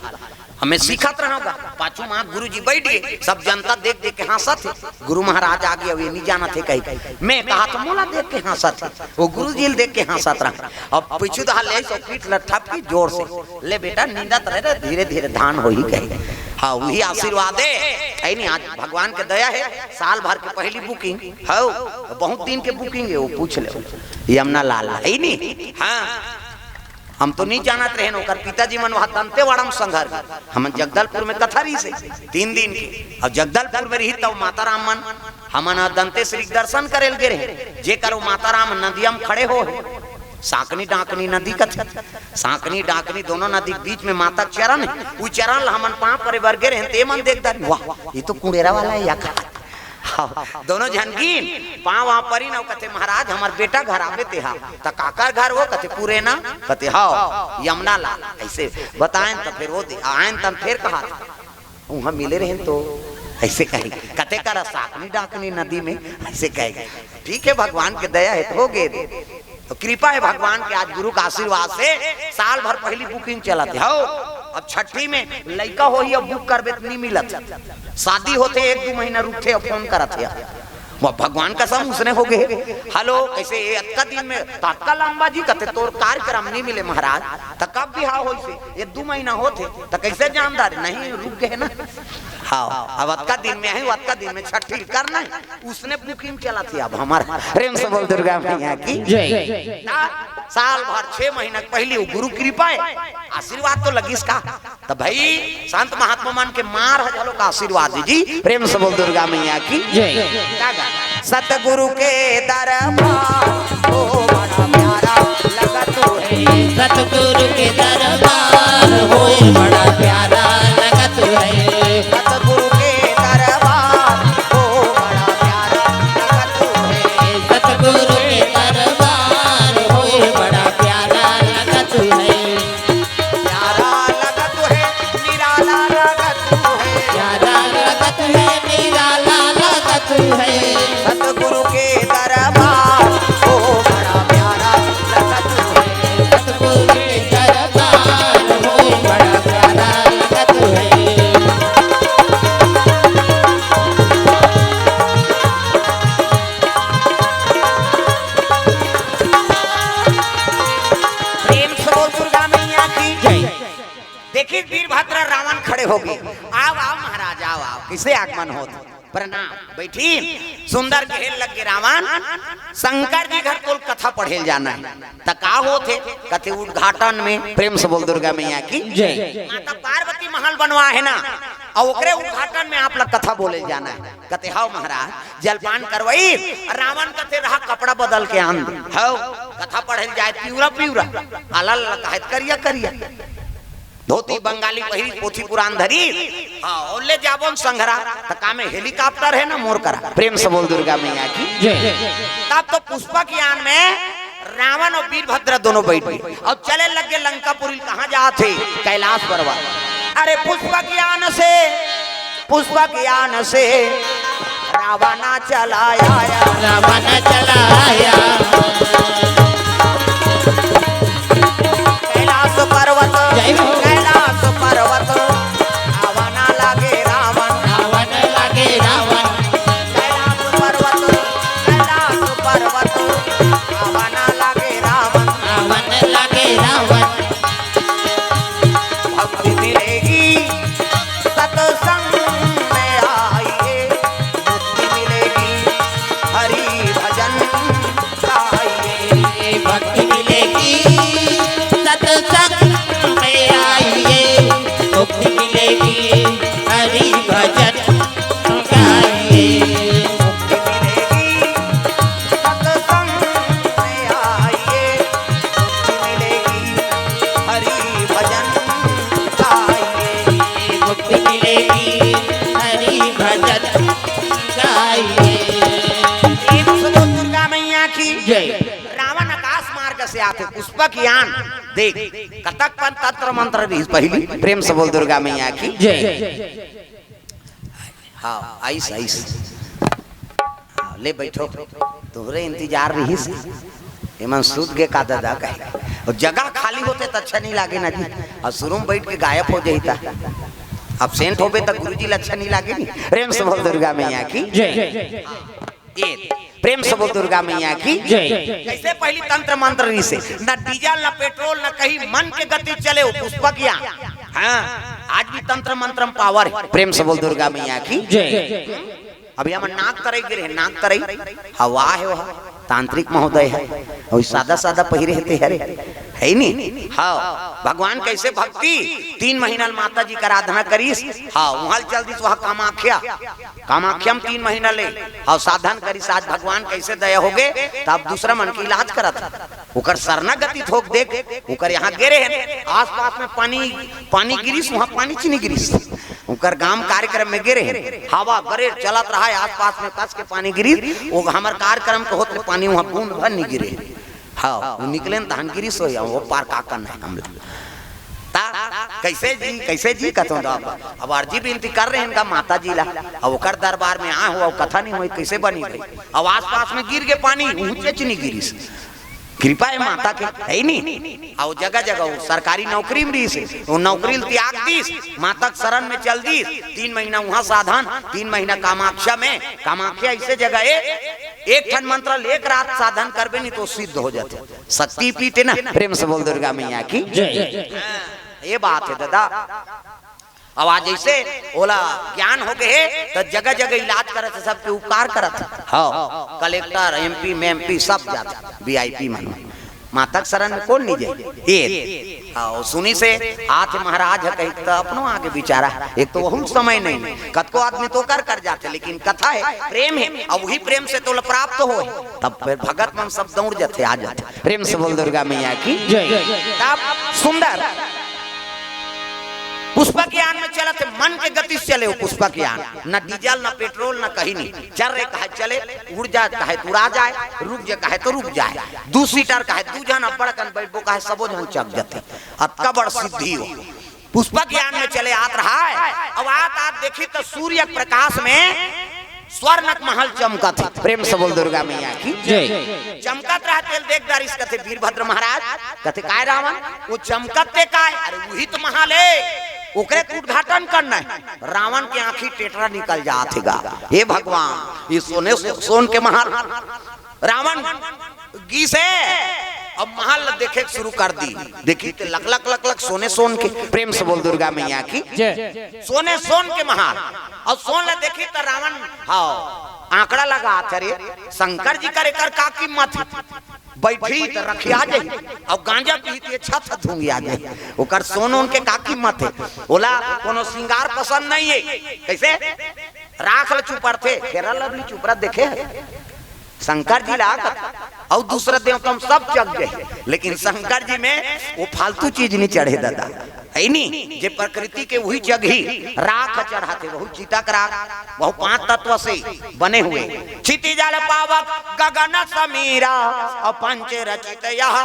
हमें सीखत रहा गा, पाछू माँ गुरुजी बैठ गए, सब जनता देख देख के हंसत हे। गुरु महाराज आ गए, अब ये नहीं जानत हे कही। मैं कहा तो मोला देख के हंसत हे, वो गुरुजी ल देख के हंसत रहा। अब पीछू धाल ले सो पीठ ल ठपकी जोर से, ले बेटा नींदत रहे रे, धीरे धीरे धान होही कही। हाँ, वही आशीर्वाद है, है नहीं? आज भगवान के दया है, साल भर के पहली बुकिंग है, बहुत दिन के बुकिंग है, वो पूछ ले, यमुना लाल है नहीं? हाँ, हम तो नहीं जानत रहेन, ओकर पिताजी मन वहाँ दंतेवाड़ा में संघर गे। हमन जगदलपुर में कथा रहिस हे तीन दिन के, और जगदलपुर में रही तब माता राम मन, हमन दंतेश्वरी के दर्शन करे ल गे रहे, जेकर वो माता राम नदिया में खड़े हो हे। सांकनी डाकनी नदी कथे, सांकनी डाकनी दोनों नदी के बीच में माता के चरण है, वो चरण ल हमन पाँव परे बर गे रहे, ते मन देख डारिन, वाह, ये तो कुड़ेरा वाला है या का? हाँ, दोनों झन गिन, पाँव वहाँ परी ना, कथे, "महाराज, हमार बेटा घर आबे तेहा।" "त काकर घर हो?" कथे, "पुरेना।" कथे, "हाँ, यमुना लाल।" ऐसे बताएन, त फिर वो दे-, आएन, तन फिर कहा, "उहाँ मिले रहेन तो।" ऐसे कही, कथे, "करा साकनी डाकनी नदी में।" ऐसे कही, ठीक है, भगवान के दया है, तो हो गए। तो कृपा है भगवान के, आज गुरु का आशीर्वाद से साल भर पहली बुकिंग चलत हे। हो, अब छठी में लइका होही, अब बुक करबे त नहीं मिलत। शादी होथे, एक दू महीना रुकथे, अब फोन करत हे। वो भगवान कसम उसने हो गए। हेलो, कैसे ये अतका दिन में, तो अतका लंबा जी कथे, तोर कार्यक्रम नहीं मिले महाराज, तो कब बिहाव होइसे? ये दू महीना होथे, तो कैसे जानदार? नहीं, रुक गए ना। हाँ, अब अतका दिन में है, अतका दिन में छठी करना है। उसने बुकिंग चलत हे अब हमार। प्रेम से बोल दुर्गा मैया की। जय। ता साल भर छह महीना के पहली वो गुरु कृपा है, आशीर्वाद तो लगिस का। त भाई संत महात्मा मन के मार ह घलो का आशीर्वाद जी। प्रेम से बोल दुर्गा मैया की। जय। का गा? सतगुरु के दरबार, ओ बड़ा प्यारा लगत है। सतगुरु के दरबार, होए बड़ा प्यारा लगत है। सतगुरु के दरबार, ओ बड़ा प्यारा लगत है। सतगुरु के दरबार, होए बड़ा प्यारा लगत है। प्यारा लगत है, निराला लगत है। प्यारा लगत है, निराला लगत है। सतगुरु के दरबार, ओ बड़ा प्यारा लगत है। सतगुरु के दरबार, ओ बड़ा प्यारा लगत है। प्रेम से बोल दुर्गा मैया की। जय। देखिस वीरभद्र रावण खड़े हो गए। "आओ, आओ महाराज, आओ, आओ।" किसे आगमन होत? प्रणाम। बैठी। सुंदर कहे लग गे रावण, "शंकर जी घर तोल कथा पढ़े ल जाना है।" त का होत हे? कथे उद्घाटन में। प्रेम से बोल दुर्गा मैया की। जय। माता पार्वती महल बनवा है ना, अउ ओकरे उद्घाटन में आप ला कथा बोले जाना हे। कथे, "हव महाराज, जलपान करवई।" रावण कथे, "रहा, कपड़ा बदल के आन दे।" हव, कथा पढ़े ल जाए, पिवरा पिवरा, आला ला कहे त करिया करिया। धोती बंगाली पहिरी, पोथी पुराण धरी, हाँ, अउ ले जाबो न संघरा, त का में हेलीकॉप्टर हे ना मोर करा। प्रेम से बोल दुर्गा मैया की। जय। तब तो पुष्पक यान में रावण अउ वीरभद्र दोनों बइठ गे अउ चले लग गे लंकापुरी। कहाँ जात हे? कैलाश पर्वत। अरे पुष्पक यान से, पुष्पक यान से रावण चला आया। रावण चला आया। कैलाश पर्वत, जय हो। कैलाश पर्वत, आवा ना लागे रावण। आवा ना लागे रावण। कैलाश पर्वत, कैलाश पर्वत, आवा ना लागे रावण। आवा ना लागे रावण। भक्ति मिलेगी सत्संग में आइए, मुक्ति मिलेगी हरि भजन गाइए। भक्ति मिलेगी सत्संग में आइए, मुक्ति मिलेगी हरि भजन गाइए। मुक्ति मिलेगी सत्संग में आइए, मुक्ति मिलेगी हरि भजन गाइए। मुक्ति मिलेगी हरि भजन गाइए। प्रेम से बोल दुर्गा मैया की। जय। रावण आकाश मार्ग से आथे, पुष्पक यान। देख, कतक पन तंत्र मंत्र रहिस पहिली। प्रेम से बोल दुर्गा मैया की। जय। हाँ, आइस, आइस। हाँ, ले बइठो। तोहरे इंतजार रहिस। एमन सूत गे का ददा कहे। अउ जगह खाली होथे त अच्छा नइ लागे ना जी। अउ शुरू में बइठ के गायब हो जाही त। Absent होबे त गुरुजी ला अच्छा नइ लागे नी। प्रेम से बोल दुर्गा मैया की। जय। ये प्रेम से बोल दुर्गा मैया की। जय। कइसे पहिली तंत्र मंत्र रहिस हे, ना डीजल, ना पेट्रोल, ना कहीं, मन के गति चले हो पुष्पक यान। हाँ, आज भी तंत्र मंत्र में power हे। प्रेम से बोल दुर्गा मैया की। जय। अभी हम नाक तरई गे रहेन, नाक तरई। हाँ, वाह हे, वाह। तांत्रिक महोदय हे। अउ सादा सादा पहिरे हे ते हरे। हे नी? हाँ, भगवान कइसे भक्ति, तीन महीना माता जी के आराधना करिस। हाँ, उहाँ चल दिस, वहाँ कामाख्या। कामाख्या में तीन महीना ले, अउ साधन करिस, आज भगवान कइसे दया होगे, त अब दूसरा मन के इलाज करत हे। ओकर शरणागति थोक देख, ओकर यहाँ गे रहेन, आसपास में पानी, पानी गिरिस, वहाँ पानी च नइ गिरिस। ओकर गांव कार्यक्रम में गे रहेन, हवा गरेर चलत रहा, आसपास में कस के पानी गिरिस, वो हमर कार्यक्रम के होत ले पानी वहाँ बूंद भर नइ गिरे। हाँ, वो निकलेन तहन गिरिस होही, वो पार का करना हे हमला। ता, कइसे जी, कइसे जी, कथों दा, अब अर्जी बिनती कर रहेन का माता जी ला, अब ओकर दरबार में आए हो, अब कथा नइ होही, कइसे बनी भाई? अब आसपास में गिर गे पानी, ऊंचे च नइ गिरिस। कृपा हे माता के, हे नी? अब जगह जगह वो सरकारी नौकरी में रहिस हे, वो नौकरी ल त्याग दिस, माता के शरण में चल दिस, तीन महीना उहाँ साधन, तीन महीना कामाख्या में। कामाख्या अइसे जगह हे, एक ठन मंत्र ले एक रात साधन करबे नी त सिद्ध हो जाथे। शक्तिपीठ हे ना, प्रेम से बोल दुर्गा मैया की। जय। हाँ, ये बात हे ददा। अब आज जइसे ओला ज्ञान हो गे हे, त जगह जगह इलाज करत हे, सबके उपकार करत हे। हाँ, कलेक्टर, एमपी, मेमपी सब जात हे, वीआईपी मन। माता के शरण में कोन नइ जाही? ये। हाँ, सुनिस हे, आथे महाराज ह कहिके त अपनो आगे बिचारा। एक तो वहू समय नइ हे, कतको आदमी तो कर कर जाथे, लेकिन कथा हे, प्रेम हे, अउ वही प्रेम से तोला प्राप्त होय, तब फेर भगत मन सब दौड़ जाथे, आ जाथे। प्रेम से बोल दुर्गा मैया की। जय। तब सुंदर पुष्पक यान में चलत हे, मन के गति से चले हो पुष्पक यान, न डीजल, न पेट्रोल, न कहीं नहीं। चल रे कहे चले, उड़ जाए कहे त उड़ा जाए, रुक जाए कहे त रुक जाए। दू सीटर कहे दू झन, अब्बड़ कन बइठबो कहे सबो झन चघ जथे। अतका बड़ सिद्धि हो। पुष्पक यान में चले आत रहा हे, अब आत आत देखिस त सूर्य के प्रकाश में स्वर्ण के महल चमकत हे। प्रेम से बोल दुर्गा मैया की। जय। चमकत रहा तेला देख डारिस, कथे वीरभद्र महाराज, कथे, "काय रावण, वो चमकत ते काय?" "अरे वही तो महल हे, ओकरे त उद्घाटन करना हे।" रावण के आँखी टेटरा निकल जात हे गा। हे भगवान, ये सोने सो-, सोन के महल। रावण गिस हे, अब महल ल देखे के शुरू कर दिस। देखिस त लक लक लक लक सोने सोन के। प्रेम से बोल दुर्गा मैया की। जय। सोने सोन के महल। अउ सोन ल देखिस त रावण, हाँ, आंकड़ा लगात हे रे, शंकर जी कर एकर का कीमत हे? बइठही त रखिया जाही, अउ गांजा पीही त छत धुंगिया जाही। ओकर सोन ओन के का कीमत हे? ओला कोनो सिंगार पसंद नइ हे। कइसे? राख ल चुपरथे, Fair Lovely चुपरत देखे हे? शंकर जी ला कथे, अउ दूसरा देवता म सब चघ जाही, लेकिन शंकर जी में वो फालतू चीज नइ चढ़े ददा। हइ नी, जे प्रकृति के उही चघही, राख चढ़ाथे, वहू चिता के राख, वहू पांच तत्व से बने हुए। क्षिति जल पावक गगन समीरा, अउ पंच रचित यह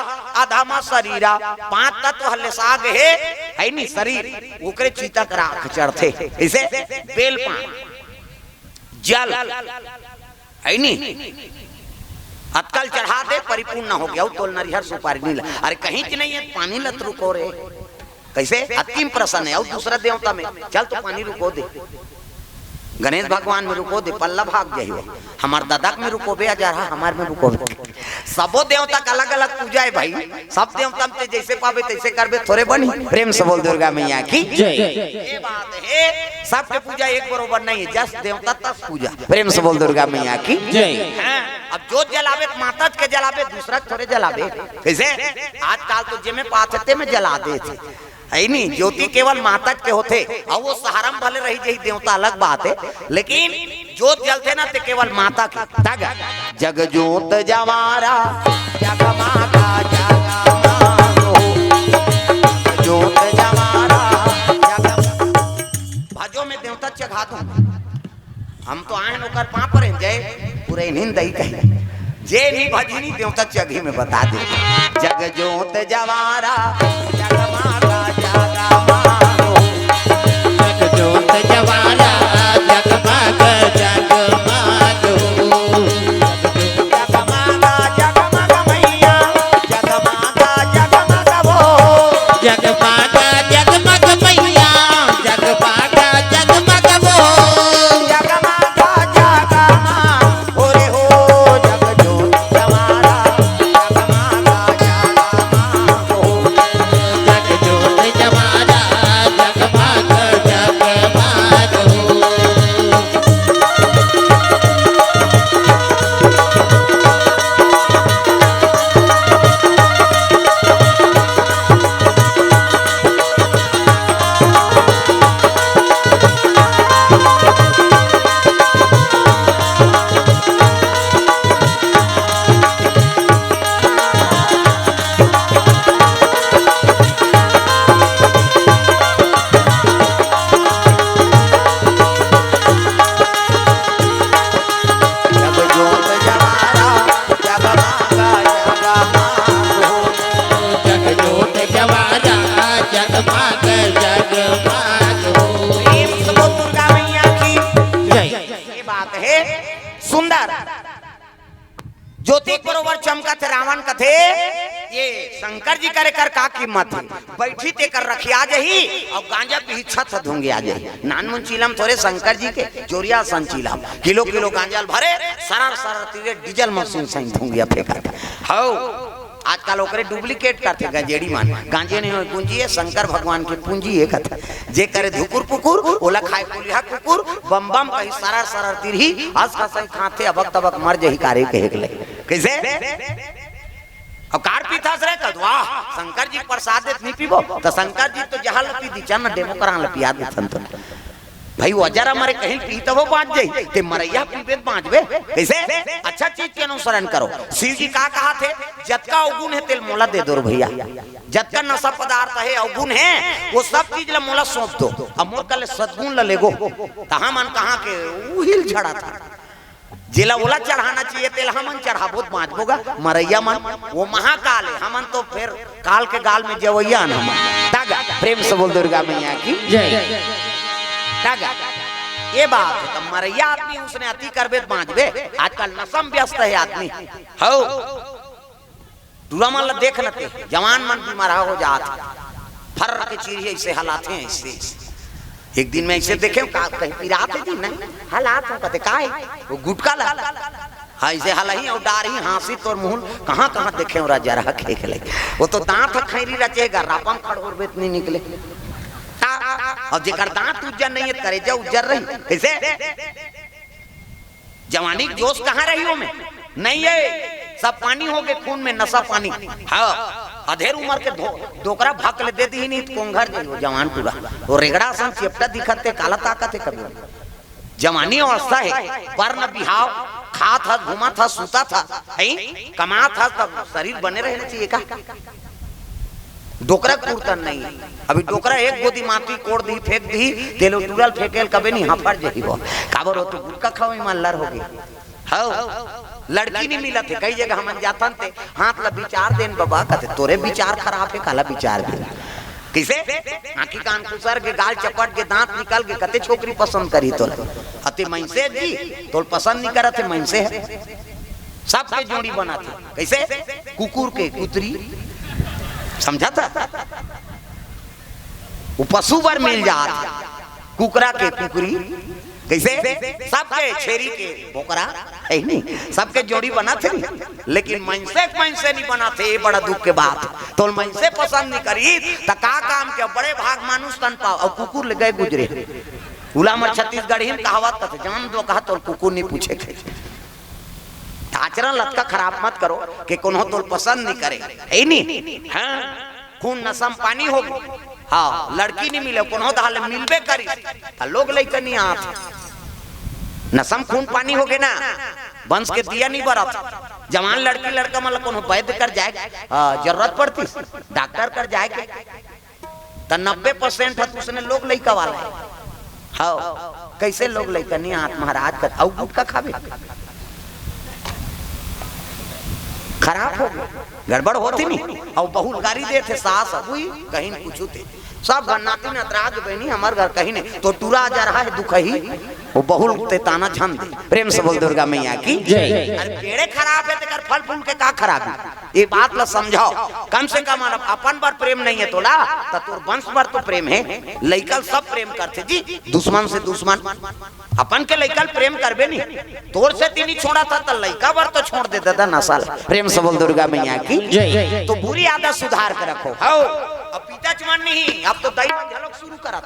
अधम शरीरा। पांच तत्व ह लेसा गे हे, हइ नी, शरीर, ओकरे चिता के राख चढ़थे। कइसे? बेल पान, जल, हइ नी, अतका ल चढ़ा दे, परिपूर्ण हो गे, अउ तोल नरिहर सुपारी नइ ल-, अरे कहीं च नइ हे, पानी ल त रुको रे। कइसे? अति म प्रसन्न हे, अउ दूसरा देवता में, चल तो पानी रुको दे, गणेश भगवान में रुको दे, पल्ला भाग जाही हो। हमर ददा के में रुकोबे, अजरहा हमर में रुकोबे। सबो देवता के अलग-अलग पूजा हे भाई, सब देवता म ते जइसे पाबे तइसे करबे, थोरे बनही। प्रेम से बोल दुर्गा मैया की जय। ये बात हे, सबके पूजा एक बरोबर नइ हे, जस देवता तस पूजा। प्रेम से बोल दुर्गा मैया की जय। हाँ, अब जोत जलाबे त माता के जलाबे, दूसरा के थोरे जलाबे। कइसे? आजकल तो जेमे पाथे तेमे जला देथे। हइ नी, ज्योति केवल माता के होथे, अउ वो सहारा म भले रही जाही देवता, अलग बात हे, लेकिन जोत जलथे ना, ते केवल माता के। तग जग जोत जवारा, जगमागा जगमागो। जोत जवारा, जगम-, भजो में देवता चघा दूं। हम तो आएन ओकर पांव परे, जय पुरैनहिन दई कही। जे नइ भजही नी, देवता चघही में बता दे। जग जोत जवारा, जगमागा जगमागो। जग जोत जवारा, जगमागा जगमागो। जगमागा जगमग मैया, जगमागा जगमग वो। जगमागा जगमग मैया, जगमागा जगमग वो। जगमागा जगमग, ओरे हो, जग जोत जवारा, जगमागा जगमग वो। जग जोत जवारा, जगमागा जगमग वो। जग जोत जवारा, जगमागा जगमागो। जग जोत जवारा, जगमागा जगमागो। प्रेम से बोल दुर्गा मैया की जय। ये बात हे सुंदर। ज्योति के बरोबर चमकत हे, रावण कथे, ये शंकर जी कर एकर का कीमत हे? बइठही तेकर रखिया जाही, अउ गांजा पीही छत धुंगिया जाही। नानमुन चीलम थोरे शंकर जी के, जोरिया सन चीलम। किलो किलो गांजा ल भरे, सरर सरर तीरे डीजल मशीन सही धुंगिया फेंकत। हौ, आजकल ओकरे duplicate करथे गंजेड़ी मन। गांजे नइ होय गुंजी हे, शंकर भगवान के पूंजी हे कथे। जे करे धुकुर पुकुर, ओला खाय कुलिहा कुकुर, बम बम कही सरर सरर तीरही, अस खसई खाथे, अबक तबक मर जही कारे कहे के लगे। कइसे? अब कार पीथस रे, कद वाह, शंकर जी के प्रसाद देत नइ पीबो, त शंकर जी तो जहर ल पी दी, चल न डेमो करा ल पिया देथन तो। भाई, वो जरा मरे कहीं पी तभो बांच जाही, ते मरइया पीबे त बांचबे। कइसे? अच्छा चीज के अनुसरण करो। शिव जी का कहाथे, जतका अवगुण हे, तेला मोला दे दो रे भइया। जतका नशा पदार्थ हे, अवगुण हे, वो सब चीज ला मोला सौंप दो। अब मोर कले सद्गुण ला लेगो, त हमन कहाँ के उहिल झड़ाथन। जेला ओला चढ़ाना चाहिए, तेला हमन चढ़ाबो त बांचबो गा, मरइया मन, वो महाकाल हे, हमन तो फेर काल के गाल में जवइया हन हमन। तगा, प्रेम से बोल दुर्गा मैया की जय। तगा, ये बात हे, त मरइया आदमी उसने अति करबे त बांचबे, आजकल नशा म व्यस्त हे आदमी। हौ, टूरा मन ल देख न ते, जवान मन बीमार हो जात हे। फर्र के चीरी अइसे हलाथे, अइसे, अइसे। एक दिन में अइसे देखेंव, का कहीं पिरात हे जी? नहीं, हलात हों कथे, "काय?" वो गुटका ला। हाँ, अइसे हलही अउ डारही, हाँसी तोर मुँह ल, कहाँ, कहाँ देखेंव राजा रहा खेख ले। वो तो दांत ह खैरी रचेगा, रापम खड़ोर बेत नहीं निकले। ता, अउ जेकर दांत उज्जर नहीं हे, करेजा उज्जर रही। कइसे? जवानी के जोश कहाँ रही ओमे? नहीं है, सब पानी हो गए खून में, नशा पानी। हाँ, अधेर उम्र के धो-, डोकरा भक ले दे दी नहीं तो कोंघर जाई वो जवान टूरा। वो रेगड़ा सन चेपटा दिखत ते काला ताकत है कभी। जवानी अवस्था है, वर्ण बिहाव, खात ह, घूमत ह, सुतत ह, है, कमात ह, तब शरीर बने रहना चाहिए का? डोकरा कुर्तन नहीं है। अभी डोकरा एक गोदी माटी कोड़ दी, फेंक दी, तेलो टूरल फेंकेल कबे नहीं, हफर जही हो। काबर हो तो गुटका खाओ, ईमान लर हो गई। हौ, लड़की नहीं मिलत है, कई जगह हमन जाथन ते, हाथ ला विचार देन बाबा, कहते, "तोरे विचार खराब है, काला विचार दे।" कैसे? आँखी कान खुसर के, गाल चपट के, दांत निकल के, कते छोकरी पसंद करी तोला? अते मनसे जी, तोल पसंद नहीं करत है, मनसे है। सबके जोड़ी बनात है। कैसे? कुकुर के कुतरी। समझा था? वो पशु बर मिल जात है। कुकरा के कुकरी। कैसे? सबके छेरी के बोकरा, है नहीं? सबके जोड़ी बनात है नहीं? लेकिन मनसे के मनसे नहीं बनात है, ये बड़ा दुख के बात। तोल मनसे पसंद नहीं करी, त का काम के? बड़े भाग मानुष तन पाओ, और कुकुर ले गए गुजरे। उला मर छत्तीसगढ़ी में कहावत त जान दो कहा, तोल कुकुर नहीं पूछे थे। आचरण लतका खराब मत करो कि कोनो तोल पसंद नहीं करे, है नहीं? हाँ, खून नसम पानी हो गई। हाँ, लड़की नहीं मिले, कोनो दाल मिलबे करी, त लोग लइका नहीं आत। नसम खून पानी हो गए ना, वंश के दिया नहीं बरत। जवान लड़की लड़का मन ल कोनो वैद्य कर जाए, हाँ, जरूरत पड़ती, डॉक्टर कर जाए के, त नब्बे परसेंट ह उसने लोग लइका वाला है। हाँ, कैसे लोग लइका नहीं आत महाराज कर, अउ गुटखा खाबे, खराब हो गए, गड़बड़ होती नहीं। अउ बहुल गारी देथे सास अबुई, कहीं कुछ थे। सब घर नाती नतराज बहनी हमर घर कहीं नहीं, तो टूरा जा रहा है दुखही, वो बहुल ते ताना झन दे। प्रेम से बोल दुर्गा मैया की जय। अरे पेड़े खराब है, तेकर फल फूल के का खराबी? ये बात ला समझाओ। कम से कम अगर अपन बर प्रेम नहीं है तोला, त तोर वंश बर तो प्रेम है, लइका ल सब प्रेम करथे जी, दुश्मन से दुश्मन। अपन के लइका ल प्रेम करबे नहीं, तोर से तीनी छोड़ा था त लइका बर तो छोड़ दे दादा नसल। प्रेम से बोल दुर्गा मैया की जय। तो बुरी आदत सुधार के रखो। हौ, अब पिताच मन नहीं, अब तो दई मन घलोक शुरू करत।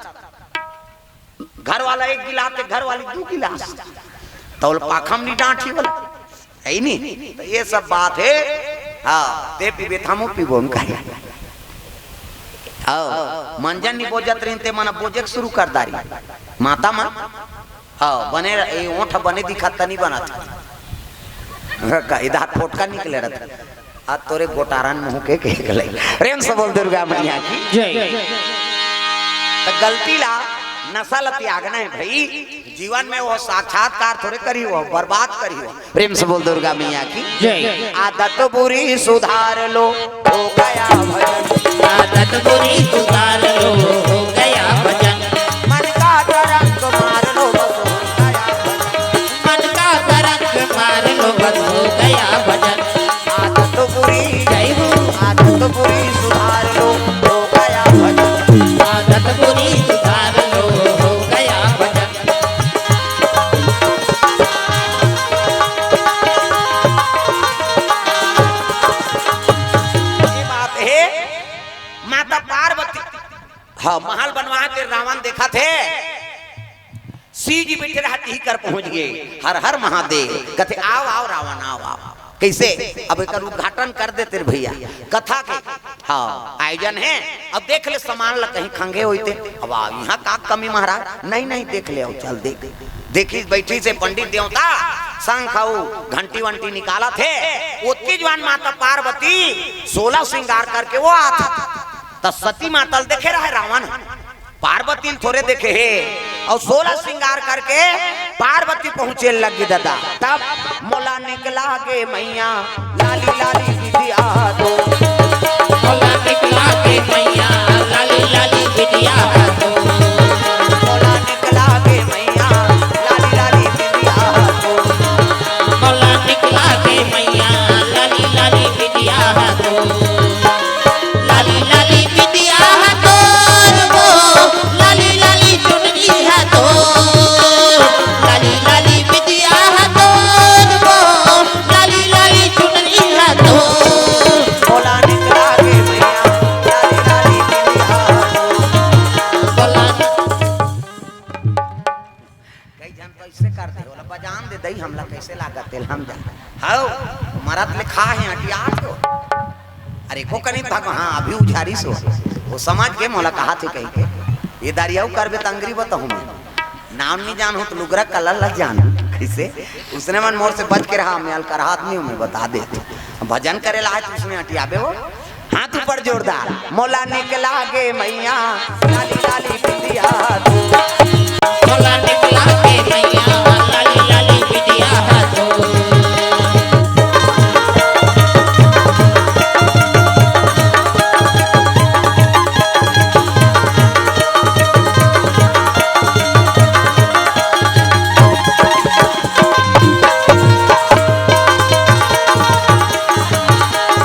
घर वाला एक गिलास, ते घर वाली दू गिलास, तौल पाखम नहीं डांठी वाला, है नहीं? तो ये सब बात है। हाँ, ते पीबे त हमू पीबो, हम कहे। हाँ, मंजन नहीं बोजत रहिन, ते मन बोजे के शुरू कर दारी। माता मन, हाँ, बने रह-, ये ओंठ बने दिखत त नहीं बनत। का इधर फोटका निकले रहता। आ तोरे गोटारन मुंह के, के गलई। प्रेम से बोल दुर्गा मैया की जय। त गलती ला, नशा ला त्यागना है भाई। जीवन में वो साक्षात्कार थोड़े करी, वो बर्बाद करी हो। प्रेम से बोल दुर्गा मैया की जय। आदत बुरी सुधार लो, हो गया भजन। आदत बुरी सुधार लो, हो गया भजन। मन का तरंग मार लो, बस हो गया भजन। मन का तरंग मार लो, बस हो गया भजन। आदत बुरी, जय हो। आदत बुरी सुधार लो, हो गया भजन। आदत बुरी सुधार लो, हो गया भजन। ये बात है, माता पार्वती, हाँ, महल बनवा के रावण देखा थे, शिव जी बैठे रहत ही कर पहुंच गए। हर हर महादेव। कहते, "आओ, आओ रावण, आओ, आओ।" कैसे? अब एकर उद्घाटन कर देते रे भैया। कथा के, हाँ, आयोजन है। अब देख ले सामान ला कहीं खंगे होते। अब आ, यहाँ का कमी महाराज? नहीं, नहीं, देख ले, आओ, चल देख। देखी बैठी से पंडित देवता शंख अउ घंटी वंटी निकालत हे। ओतकी जवान माता पार्वती सोलह श्रृंगार करके वो आत। त सती माता ल देखे रहे रावण। पार्वती ल थोरे देखे हे, अउ सोलह श्रृंगार करके पार्वती पहुंचे लगी दादा। तब मोला निकला गे मैया, लाली लाली बिंदिया तो। मोला निकला गे मैया, लाली लाली बिंदिया तो। मोला निकला गे मैया, लाली लाली बिंदिया तो। मोला निकला गे मैया, लाली लाली बिंदिया तो। लाली लाली बिंदिया हा तोर वो, लाली लाली चुनरी हा तोर। लाली लाली बिंदिया हा तोर वो, लाली लाली चुनरी हा तोर। मोला मरत ले खा हे, अटियात हो। अरे, को कनित भाग, हाँ, अभी उझारिस हो। वो समझ के मोला कहा थे कहीं के, ये दारी अउ करबे त अंगरी बताहूँ मैं। नाम नहीं जानहूँ त लुगरा कलर ला जानहूँ। कइसे? उसने मन मोर से बच के रहा, मैं अलकरहा आदमी हूँ, मैं बता दे। भजन करे ला आए त उसने अटियाबे हो। हाथ ऊपर जोरदार। मोला निकला गे मैया, लाली लाली बिंदिया तू। मोला निकला गे मैया, लाली लाली बिंदिया तू।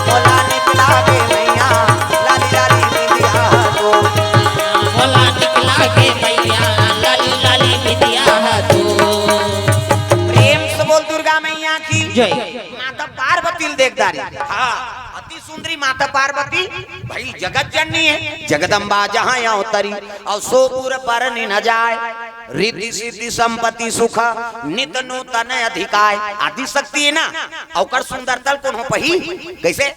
मोला निकला गे मैया, लाली लाली बिंदिया तू। मोला निकला गे मैया, लाली लाली बिंदिया तू। प्रेम से बोल दुर्गा मैया की जय। माता पार्वती ल देख दारी। हाँ, अति सुंदरी माता पार्वती, भई जगत जननी हे, जगदम्बा जहाँ अवतरी, अउ सो पुर बरनि न जाय। रिद्धि सिद्धि संपत्ति सुख, नित नूतन अधिकाय। आदि शक्ति हे ना, ओकर सुंदरता ल कोनो पही? कइसे?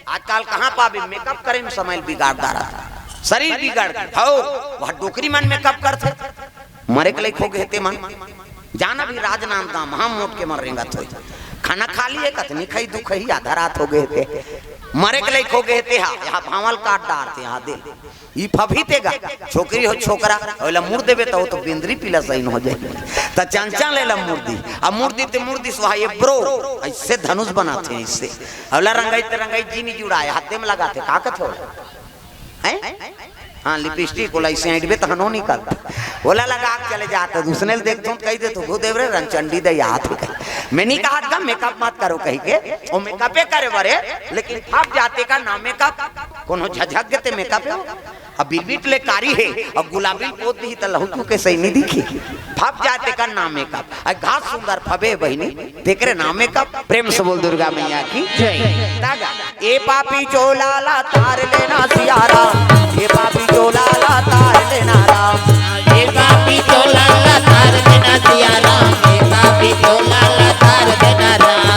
आजकल कहाँ पाबे, मेकअप करे म समय ल बिगाड़ डारत हे, शरीर बिगड़ गे। हव, वह डोकरी मन मेकअप करथे, मरे के लइक हो गे हे ते मन। जाना भी राजनांदगांव, हम मोट के मन रेंगत होई। खाना खा लिए, कतनी खाई, दुख ही, आधा रात हो गे हे ते। मरे के लइक हो गे हे ते, हा, यहाँ भांवल काट डारथे, यहाँ दे। ई फफी ते गा, छोकरी हो छोकरा, ओला मुड़ देबे त वो तो बेंदरी पीला सही न हो जाए। त चंचल ले ला मुड़ दी, अब मुड़ दी ते मुड़ दी सुहा ये ब्रो, अइसे धनुष बनाथे अइसे। ओला रंगाई ते रंगाई जी नी जुड़ाए, हाथे म लगाथे, का कथे ओला? हैं? हाँ, लिपस्टिक ओला अइसे ऐंठबे तहनो निकल। ओला लगा के चले जात, उसने ल देखथों त कहि देथों, "गो देव रे, रंगचंडी दे हाथ में।" मैं नी कहत गा, मेकअप मत करो कहि के, ओ मेकअपे करे बरे, लेकिन फप जाथे का ना मेकअप, कोनो झझक गे ते मेकअप हे। अब बिरबिट ले कारी हे, अब गुलाबी पोत दिही त लहू के सही नी दिखी। फप जाथे का ना मेकअप, अ घास सुंदर फबे बहिनी, तेकरे नामे का प्रेम से बोल दुर्गा मैया की जय। तागा, ए पापी चोला ला तार देना सियारा, ए पापी चोला ला तार देना राम। ए पापी चोला ला तार देना सियारा, ए पापी चोला ला तार देना राम।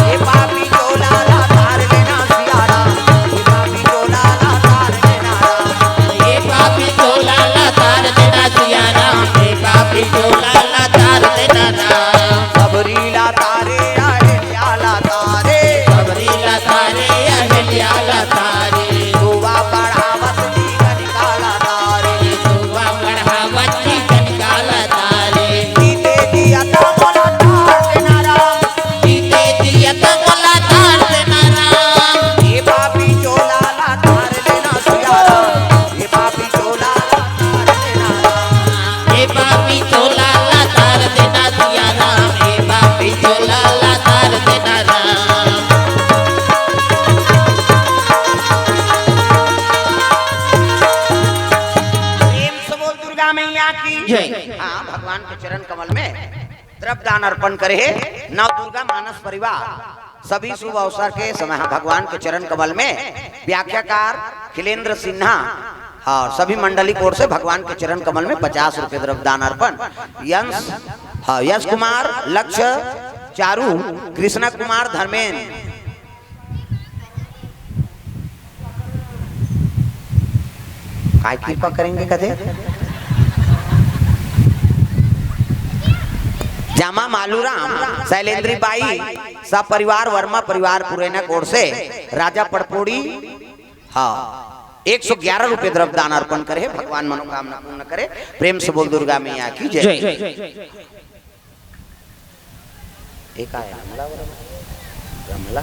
ए पापी चोला ला तार देना सियारा, ए पापी चोला ला तार देना राम। ए पापी चोला ला तार देना सियारा, ए पापी चोला ला तार देना राम। सबरी ला तारे, अहिल्या ला तारे। सबरी ला तारे, अहिल्या ला तारे। दुआ बढ़ावत जी कनिका ला तारे। दुआ बढ़ावत जी कनिका ला तारे। जीते जियत मोला तार देना राम। जीते जियत मोला तार देना राम। ए पापी चोला ला तार देना सियारा। ए पापी चोला ला तार देना राम। ए पापी चोला ला तार देना सियारा। ए पापी चोला ला तार देना राम। प्रेम से बोल दुर्गा मैया की जय। हाँ, भगवान के चरण कमल में द्रव्य दान अर्पण करे हे नव दुर्गा मानस परिवार। सभी शुभ अवसर के समय भगवान के चरण कमल में व्याख्याकार खिलेंद्र सिन्हा और सभी मंडली की ओर से भगवान के चरण कमल में पचास रुपये द्रव्य दान अर्पण। यंश, हाँ, यश कुमार, लक्ष्य, चारू, कृष्णा कुमार, धर्मेंद्र। काय कृपा करेंगे कथे? जामा मालूराम, शैलेंद्री बाई, सब परिवार, वर्मा परिवार पुरैना की ओर से राजा पड़पोड़ी, हाँ, एक सौ ग्यारह रुपये द्रव्य दान अर्पण करे हे। भगवान मनोकामना पूर्ण करे। प्रेम से बोल दुर्गा मैया की जय। जय। एक आया रमला वर्मा। रमला,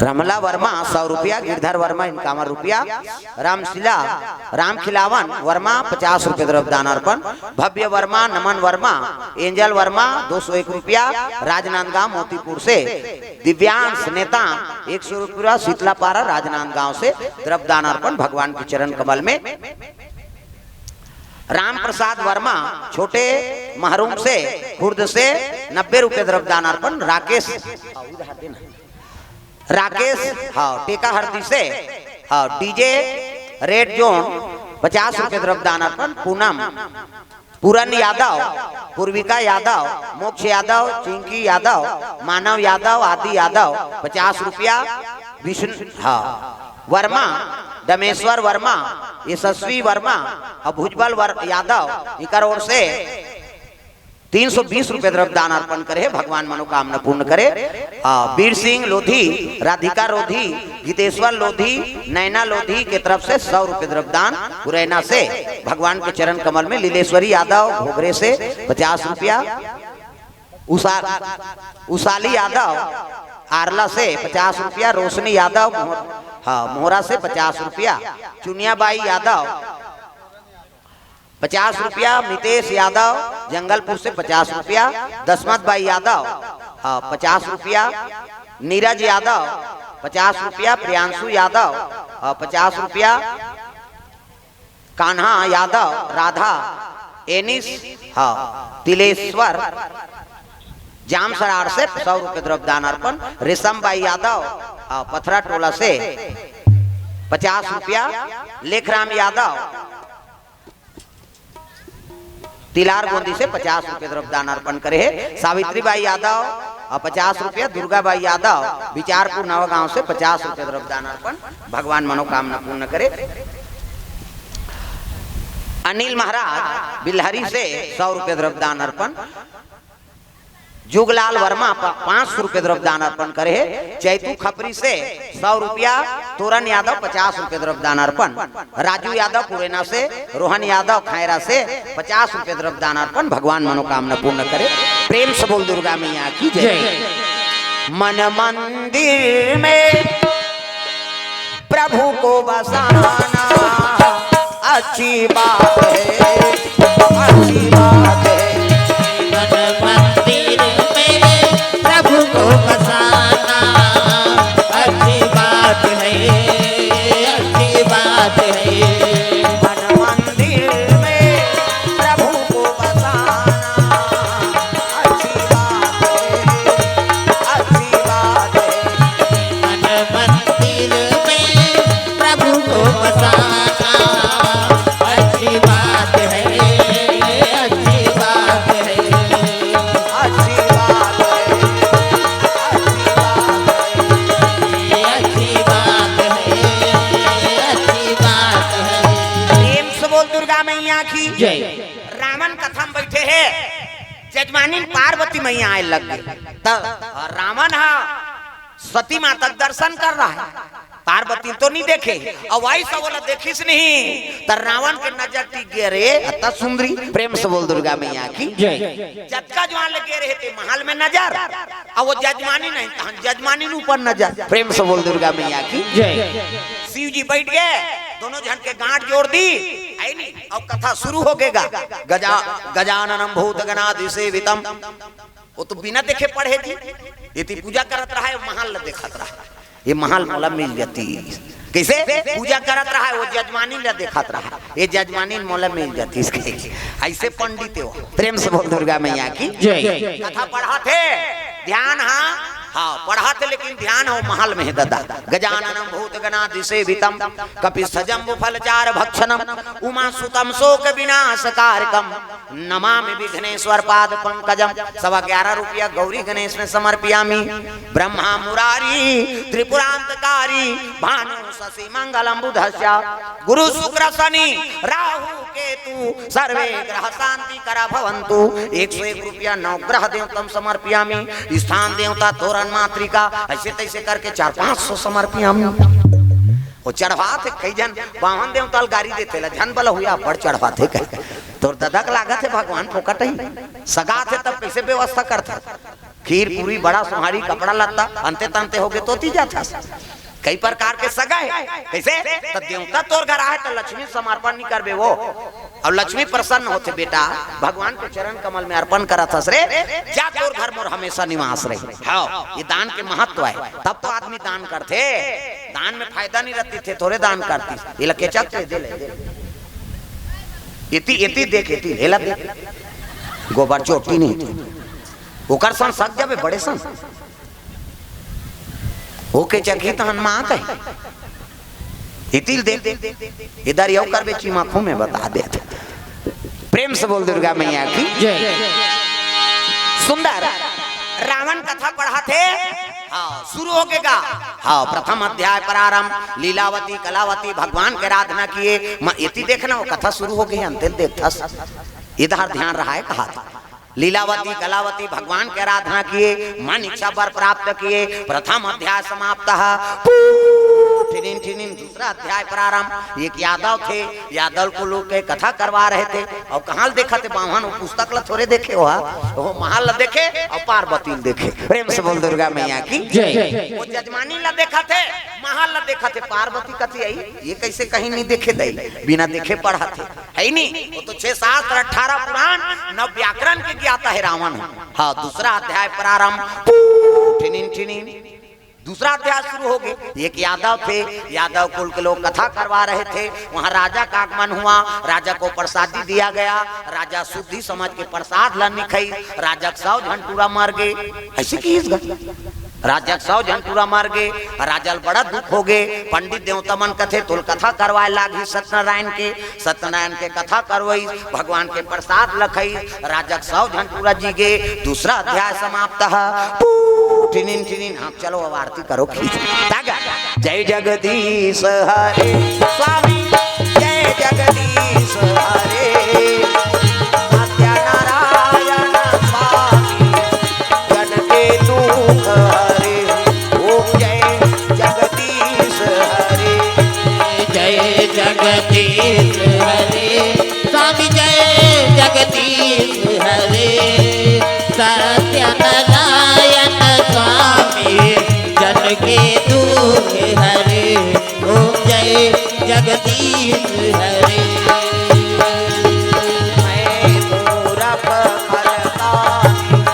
रमला वर्मा सौ रुपया, गिरधर वर्मा इक्यावन रुपया, रामशिला, रामखिलावन वर्मा पचास रुपये द्रव्य दान अर्पण, भव्य वर्मा, नमन वर्मा, एंजल वर्मा दो सौ एक रुपया, राजनांदगांव मोतीपुर से, दिव्यांश नेता एक सौ रुपया, शीतलापारा राजनांदगांव से द्रव्य दान अर्पण भगवान के चरण कमल में। राम प्रसाद वर्मा छोटे महरूम से, खुर्द से नब्बे रुपये द्रव्य दान अर्पण। राकेश, राकेश, हाँ, टेकाहरदी से, हाँ, डीजे रेड जोन पचास रुपये द्रव्य दान अर्पण। पूनम, पूरन यादव, पूर्विका यादव, मोक्ष यादव, चिंकी यादव, मानव यादव, आदि यादव, पचास रुपया। विष्णु, हाँ, वर्मा, डमेश्वर वर्मा, यशस्वी वर्मा और भुजबल वर-, यादव, इकर ओर से तीन सौ बीस रुपये द्रव्य दान अर्पण करे हे, भगवान मनोकामना पूर्ण करे। आ, बीर सिंह लोधी, राधिका लोधी, गीतेश्वर लोधी, नैना लोधी के तरफ से सौ रुपये द्रव्य दान मुरैना से भगवान के चरण कमल में। लीलेश्वरी यादव घोघरे से पचास रुपया, उषा-, उषाली यादव आरला से पचास रुपया, रोशनी यादव मोह-, हाँ, मोहरा से पचास रुपया, चुनियाबाई यादव पचास रुपया, मितेश यादव जंगलपुर से पचास रुपया, दसमत बाई यादव, हाँ, पचास रुपया, नीरज यादव पचास रुपया, प्रियांशु यादव, हाँ, पचास रुपया, कान्हा यादव, राधा, एनिस, हाँ, तिलेश्वर, जामसरार से सौ रुपये द्रव्य दान अर्पण, रेशम बाई यादव, हाँ, पथरा टोला से पचास रुपया, लेखराम यादव, तिलार गोंदी से पचास रुपये द्रव्य दान अर्पण करे हे। सावित्री बाई यादव, आ, पचास रुपया, दुर्गा बाई यादव, बिचारपुर नवागांव से पचास रुपये द्रव्य दान अर्पण, भगवान मनोकामना पूर्ण करे। अनिल महाराज बिलहरी से सौ रुपये द्रव्य दान अर्पण, जुगलाल वर्मा प-, पाँच सौ रुपये द्रव्य दान अर्पण करे हे। चैतू खपरी से सौ रुपया, तोरन यादव पचास रुपये द्रव्य दान अर्पण, राजू यादव पुरेना से, रोहन यादव खैरा से पचास रुपये द्रव्य दान अर्पण, भगवान मनोकामना पूर्ण करे। प्रेम से बोल दुर्गा मैया की जय। मन मंदिर में प्रभु को बसाना अच्छी बात है, अच्छी बात है। मन मंदिर में प्रभु को बसाना अच्छी बात है, अच्छी बात है। मन मंदिर में प्रभु को बसाना अच्छी बात है, अच्छी बात है। मन मंदिर में प्रभु को बसाना अच्छी बात है, अच्छी बात है। अच्छी बात है, अच्छी बात है। अच्छी बात है, अच्छी बात है। प्रेम से बोल दुर्गा मैया की जय। रावण कथा में बैठे हे, जजमानिन पार्वती मैया आए लग गए। त रावण हा सती माता के दर्शन कर रहा है, पार्वती तो नहीं देखे, अउ वही सब बोला देखिस नहीं, त रावण के नजर टिक गए, रे अत्ता सुंदरी। प्रेम से बोल दुर्गा मैया की जय। जतका जुआन लगे रहे ते महल में नजर, अब वो जजमानी नहीं, तहन जजमानी ऊपर नजर। प्रेम से बोल दुर्गा मैया की जय। शिव जी बैठ गए, दोनों जन के गांठ जोड़ दी, आई नहीं, अब कथा शुरू हो गएगा। गजा-, गजाननम भूत गणादि सेवितम। वो तो बिना देखे पढ़े जी, ये ती पूजा करत रहा है, महल ला देखत रहा है, ये महल मोला मिल जाती। कैसे? पूजा करत रहा है, वो जजमानी ला देखत रहा है, ये जजमानी मोला मिल जाती। इसके ऐसे पंडित हो। प्रेम से बोल दुर्गा मैया की जय। कथा पढ़ा थे, ध्यान, हाँ, हाँ, पढ़ा थे, लेकिन ध्यान हो महल में है दादा। गजाननम भूत गणादि सेवितम, कपित्थ जम्बू फल चारु भक्षणम, उमा सुतम शोक विनाश कारकम, नमामि विघ्नेश्वर पाद पंकजम। सवा ग्यारह रुपया गौरी गणेश में समर्पयामि। ब्रह्मा मुरारी त्रिपुरांतकारी, भानु शशि मंगलम बुधस्य, गुरु शुक्र शनि राहु केतु, सर्वे ग्रह शांति करा भवंतु। एक सौ एक रुपया नवग्रह देवतम समर्पयामि। स्थान देवता तोरण मातृका, ऐसे तैसे करके चार पाँच सौ समर्पयामि। वो चढ़वाथे, कई झन बावन देवता ल गारी देथे ला, झन बला हुआ बड़ चढ़वाथे कहे। तोर ददा के लागत हे भगवान फोकट ही सगाथे, तब कैसे व्यवस्था करथे? खीर पूरी बड़ा सोहारी कपड़ा लत्ता अंते तंते होगे तो ती जाथस। कई प्रकार के सगा हे। कैसे? त देवता तोर घर आहे त लक्ष्मी समर्पण नहीं करबे वो, अउ लक्ष्मी प्रसन्न होथे, बेटा भगवान के चरण कमल में अर्पण करत हस रे, जा तोर घर मोर हमेशा निवास रही। हाँ, ये दान के महत्व है, तब तो आदमी दान करथे। दान में फायदा नहीं रहती थे, थोड़े दान करती। ये लके चक दे ले, दे ले। एती, एती देख, एती हेला देख। गोबर चोटी नहीं थी। ओकर सन सक जाबे बड़े सन। ओके चकी तहन माँ कहे। एती ल देख, इधर यो करबे चीमा खू में बता दे। प्रेम से बोल दुर्गा मैया की। जय। सुंदर। रावण कथा पढ़त हे। हाँ, शुरू होगे गा। हाँ, प्रथम अध्याय प्रारंभ, लीलावती कलावती भगवान के आराधना किए। म-, एती देखना, वो कथा शुरू होगे, अंतिल देखथस। इधर ध्यान रहा है, कहा था। लीलावती कलावती भगवान के आराधना किए, मन इच्छा वर प्राप्त किए। प्रथम अध्याय समाप्त। पू, ठिनिन ठिनिन, दूसरा अध्याय प्रारंभ। एक यादव थे, यादव कुल के कथा करवा रहे थे। अउ कहाँ ल देखत हे बाम्हन? वो पुस्तक ला थोरे देखे हो, वो महल ला देखे अउ पार्वती ल देखे। प्रेम से बोल दुर्गा मैया की। जय। वो जजमानी ला देखत हे, महल ला देखत हे, पार्वती कथे, "आई, ये कैसे कहीं नहीं देखे दई?" बिना देखे पढ़त हे, है नी? वो तो छह शास्त्र, अठारह पुराण, नव व्याकरण के ज्ञाता है रावण। हाँ, दूसरा अध्याय प्रारंभ। पू, ठिनिन ठिनिन। दूसरा अध्याय शुरू होगे। एक यादव थे, यादव कुल के लोग कथा करवा रहे थे, वहाँ राजा का आगमन हुआ, राजा को प्रसादी दिया गया। राजा शुद्धि समझ के प्रसाद ला नी खाइस, राजा के सौ झन टूरा मर गे। ऐसे किहिस गा। राजा के सौ झन टूरा मर गे, राजा ल बड़ा दुख होगे। पंडित देवता मन कथे, "तोल कथा करवाए लागही सत्यनारायण के।" सत्यनारायण के कथा करवइस, भगवान के प्रसाद ल खइस, राजा के सौ झन टूरा जी गे। दूसरा अध्याय समाप्त। पू, ठिनिन ठिनिन। हाँ, चलो अब आरती करो, खींच। तागा। जय जगदीश हरे स्वामी, जय जगदीश हरे सत्यनारायण स्वामी, जन के दुख हरे। ओम जय जगदीश हरे। जय जगदीश हरे, स्वामी जय जगदीश हरे, सत्यनारायण स्वामी जन के दुख हरे। ओम जय जगदीश हरे। मैं मूरख मलकानी,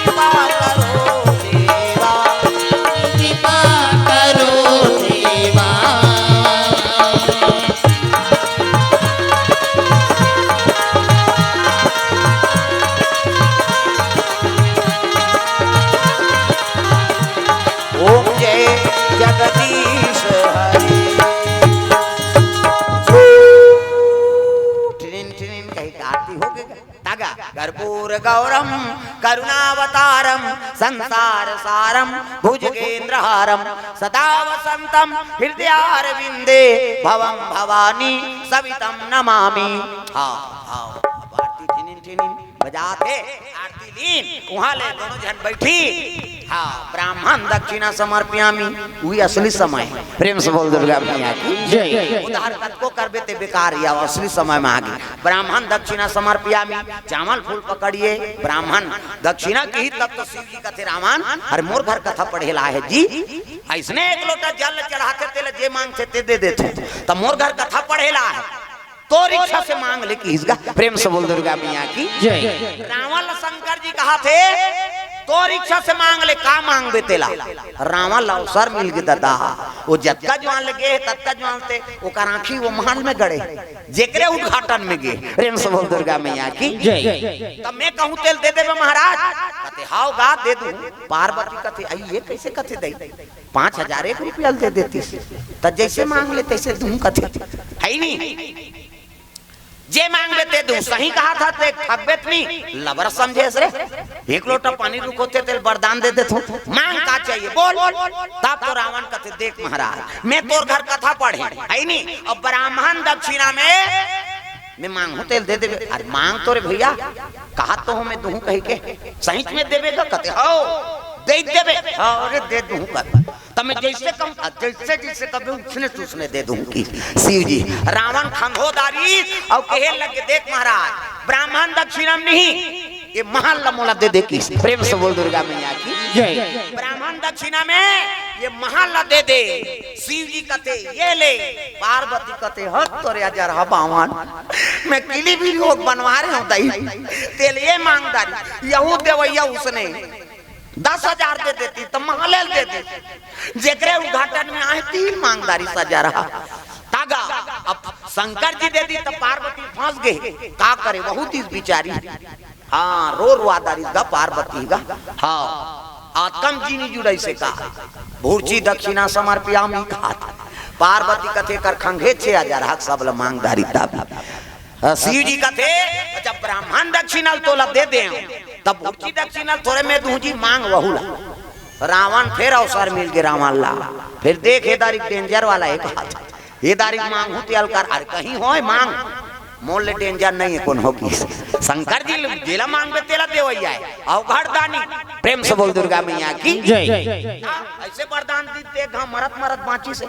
कृपा करो देवा। कृपा करो देवा। ओम जय जगदीश हरे। ठिनिन ठिनिन कहि के आरती होगे। तागा। कर्पूर गौरम करुणावतारम संसार सारम भुजगेंद्रहारम सदा वसंतम हृदयारविंदे भवम भवानी सवितम नमामि। हाँ, हाँ, अब आरती ठिनिन ठिनिन बजात हे, आरती लीन, उहाँ ले दोनों झन बैठी। हाँ, ब्राह्मण दक्षिणा समर्पयामि, उही असली समय। प्रेम से बोल दुर्गा मैया की। जय। उधार कतको करबे ते बेकार, या असली समय में आगे। ब्राह्मण दक्षिणा समर्पयामि, चावल फूल पकड़िए, ब्राह्मण दक्षिणा किही तब तो शिव जी कथे, "रावण, अरे मोर घर कथा पढ़े ला हे जी, अइसने एक लोटा जल चढ़ाथे तेला जे मांगथे ते दे देथे, त मोर घर कथा पढ़े ला हे, तोर इच्छा से मांग ले," किहिस गा। प्रेम से बोल दुर्गा मैया की। जय। रावण ला शंकर जी कहाथे, "तोर इच्छा से मांग ले, का मांगबे तेला?" रावण ला अवसर मिल गे दादा, वो जतका जुवार ले गे हे, ततका जुवार ले ओकर आँखी वो महल में गड़े, जेकरे उद्घाटन में गे। प्रेम से बोल दुर्गा मैया की। जय। तब मैं कहूँ तेल दे देबे महाराज, कथे, "हाव गा, दे दूँ।" पार्वती कथे, "अई, ये कैसे कथे दई? पाँच हजार एक रुपया दे देतिस, त जैसे मांग ले तैसे दूँ," कथे, है नी? "जे मांगबे ते दूँ।" सही कहाथा ते, ठगबे त नी, लबर समझे हस रे। एक लोटा पानी रुकोथे तेल वरदान दे देथों, मांग का चाहिए बोल। तब तो रावण कथे, "देख महाराज, मैं तोर घर कथा पढ़े, है नी, अउ ब्राह्मण दक्षिणा में मैं मांगहूँ तेल दे देबे।" "अरे मांग तो रे भैया, कहा तो हूँ मैं दूँ कहि के, सही में देबे गा?" कथे, "हव, दे देबे।" "हव, अरे दे दूँ," कथे। त मैं जैसे कहूँ, जैसे, जैसे कबे उसने, उसने दे दूँ कि शिव जी। रावण खंघो दारिस अउ कहे लगे, "देख महाराज, ब्राह्मण दक्षिणा में नहीं, ये महल ला मोला दे दे," किहिस। प्रेम से बोल दुर्गा मैया की। जय। "ब्राह्मण दक्षिणा में ये महल ला दे दे।" शिव जी कथे, "ये ले।" पार्वती कथे, "हत तोरे अजरहा बावन, मैं किली भी लोग बनवा रहे हूँ दई, तेल ये मांग दारी, यहू देवैया उसने दस हजार दे देती त महल ल दे देती, जेकरे उद्घाटन में आहे तिही ल मांग दारिस अजरहा। तागा, अब शंकर जी दे दी त पार्वती फंस गे, का करे, बहुत ही बिचारी। हाँ, रो रुआ दारिस गा पार्वती गा। हाँ, आतकम जी नी जुड़इसे का, "भूर्ची दक्षिणा समर्पयामि" कहाथे। पार्वती कथे, "कर खंघे छे हजार हक सब ल मांग दारी तब।" हाँ, शिव जी कथे, "जब ब्राह्मण दक्षिणा ल तोला दे दे, तब उची दक्षिणा ल थोरे में दूं जी, मांग वहू ला।" रावण फिर अवसर मिल गे रावण ला, फिर देख, ये दारी डेंजर वाला एक हाथ, ये दारी मांगहूं तेल कर, अरे कहीं होय मांग, मोर ले डेंजर नहीं है कोनो की। शंकर जी जेला मांगबे तेला देवई आय, अवघड़ दानी। प्रेम से बोल दुर्गा मैया की। जय। ऐसे वरदान दी, देख, हाँ, मरत मरत बांची से।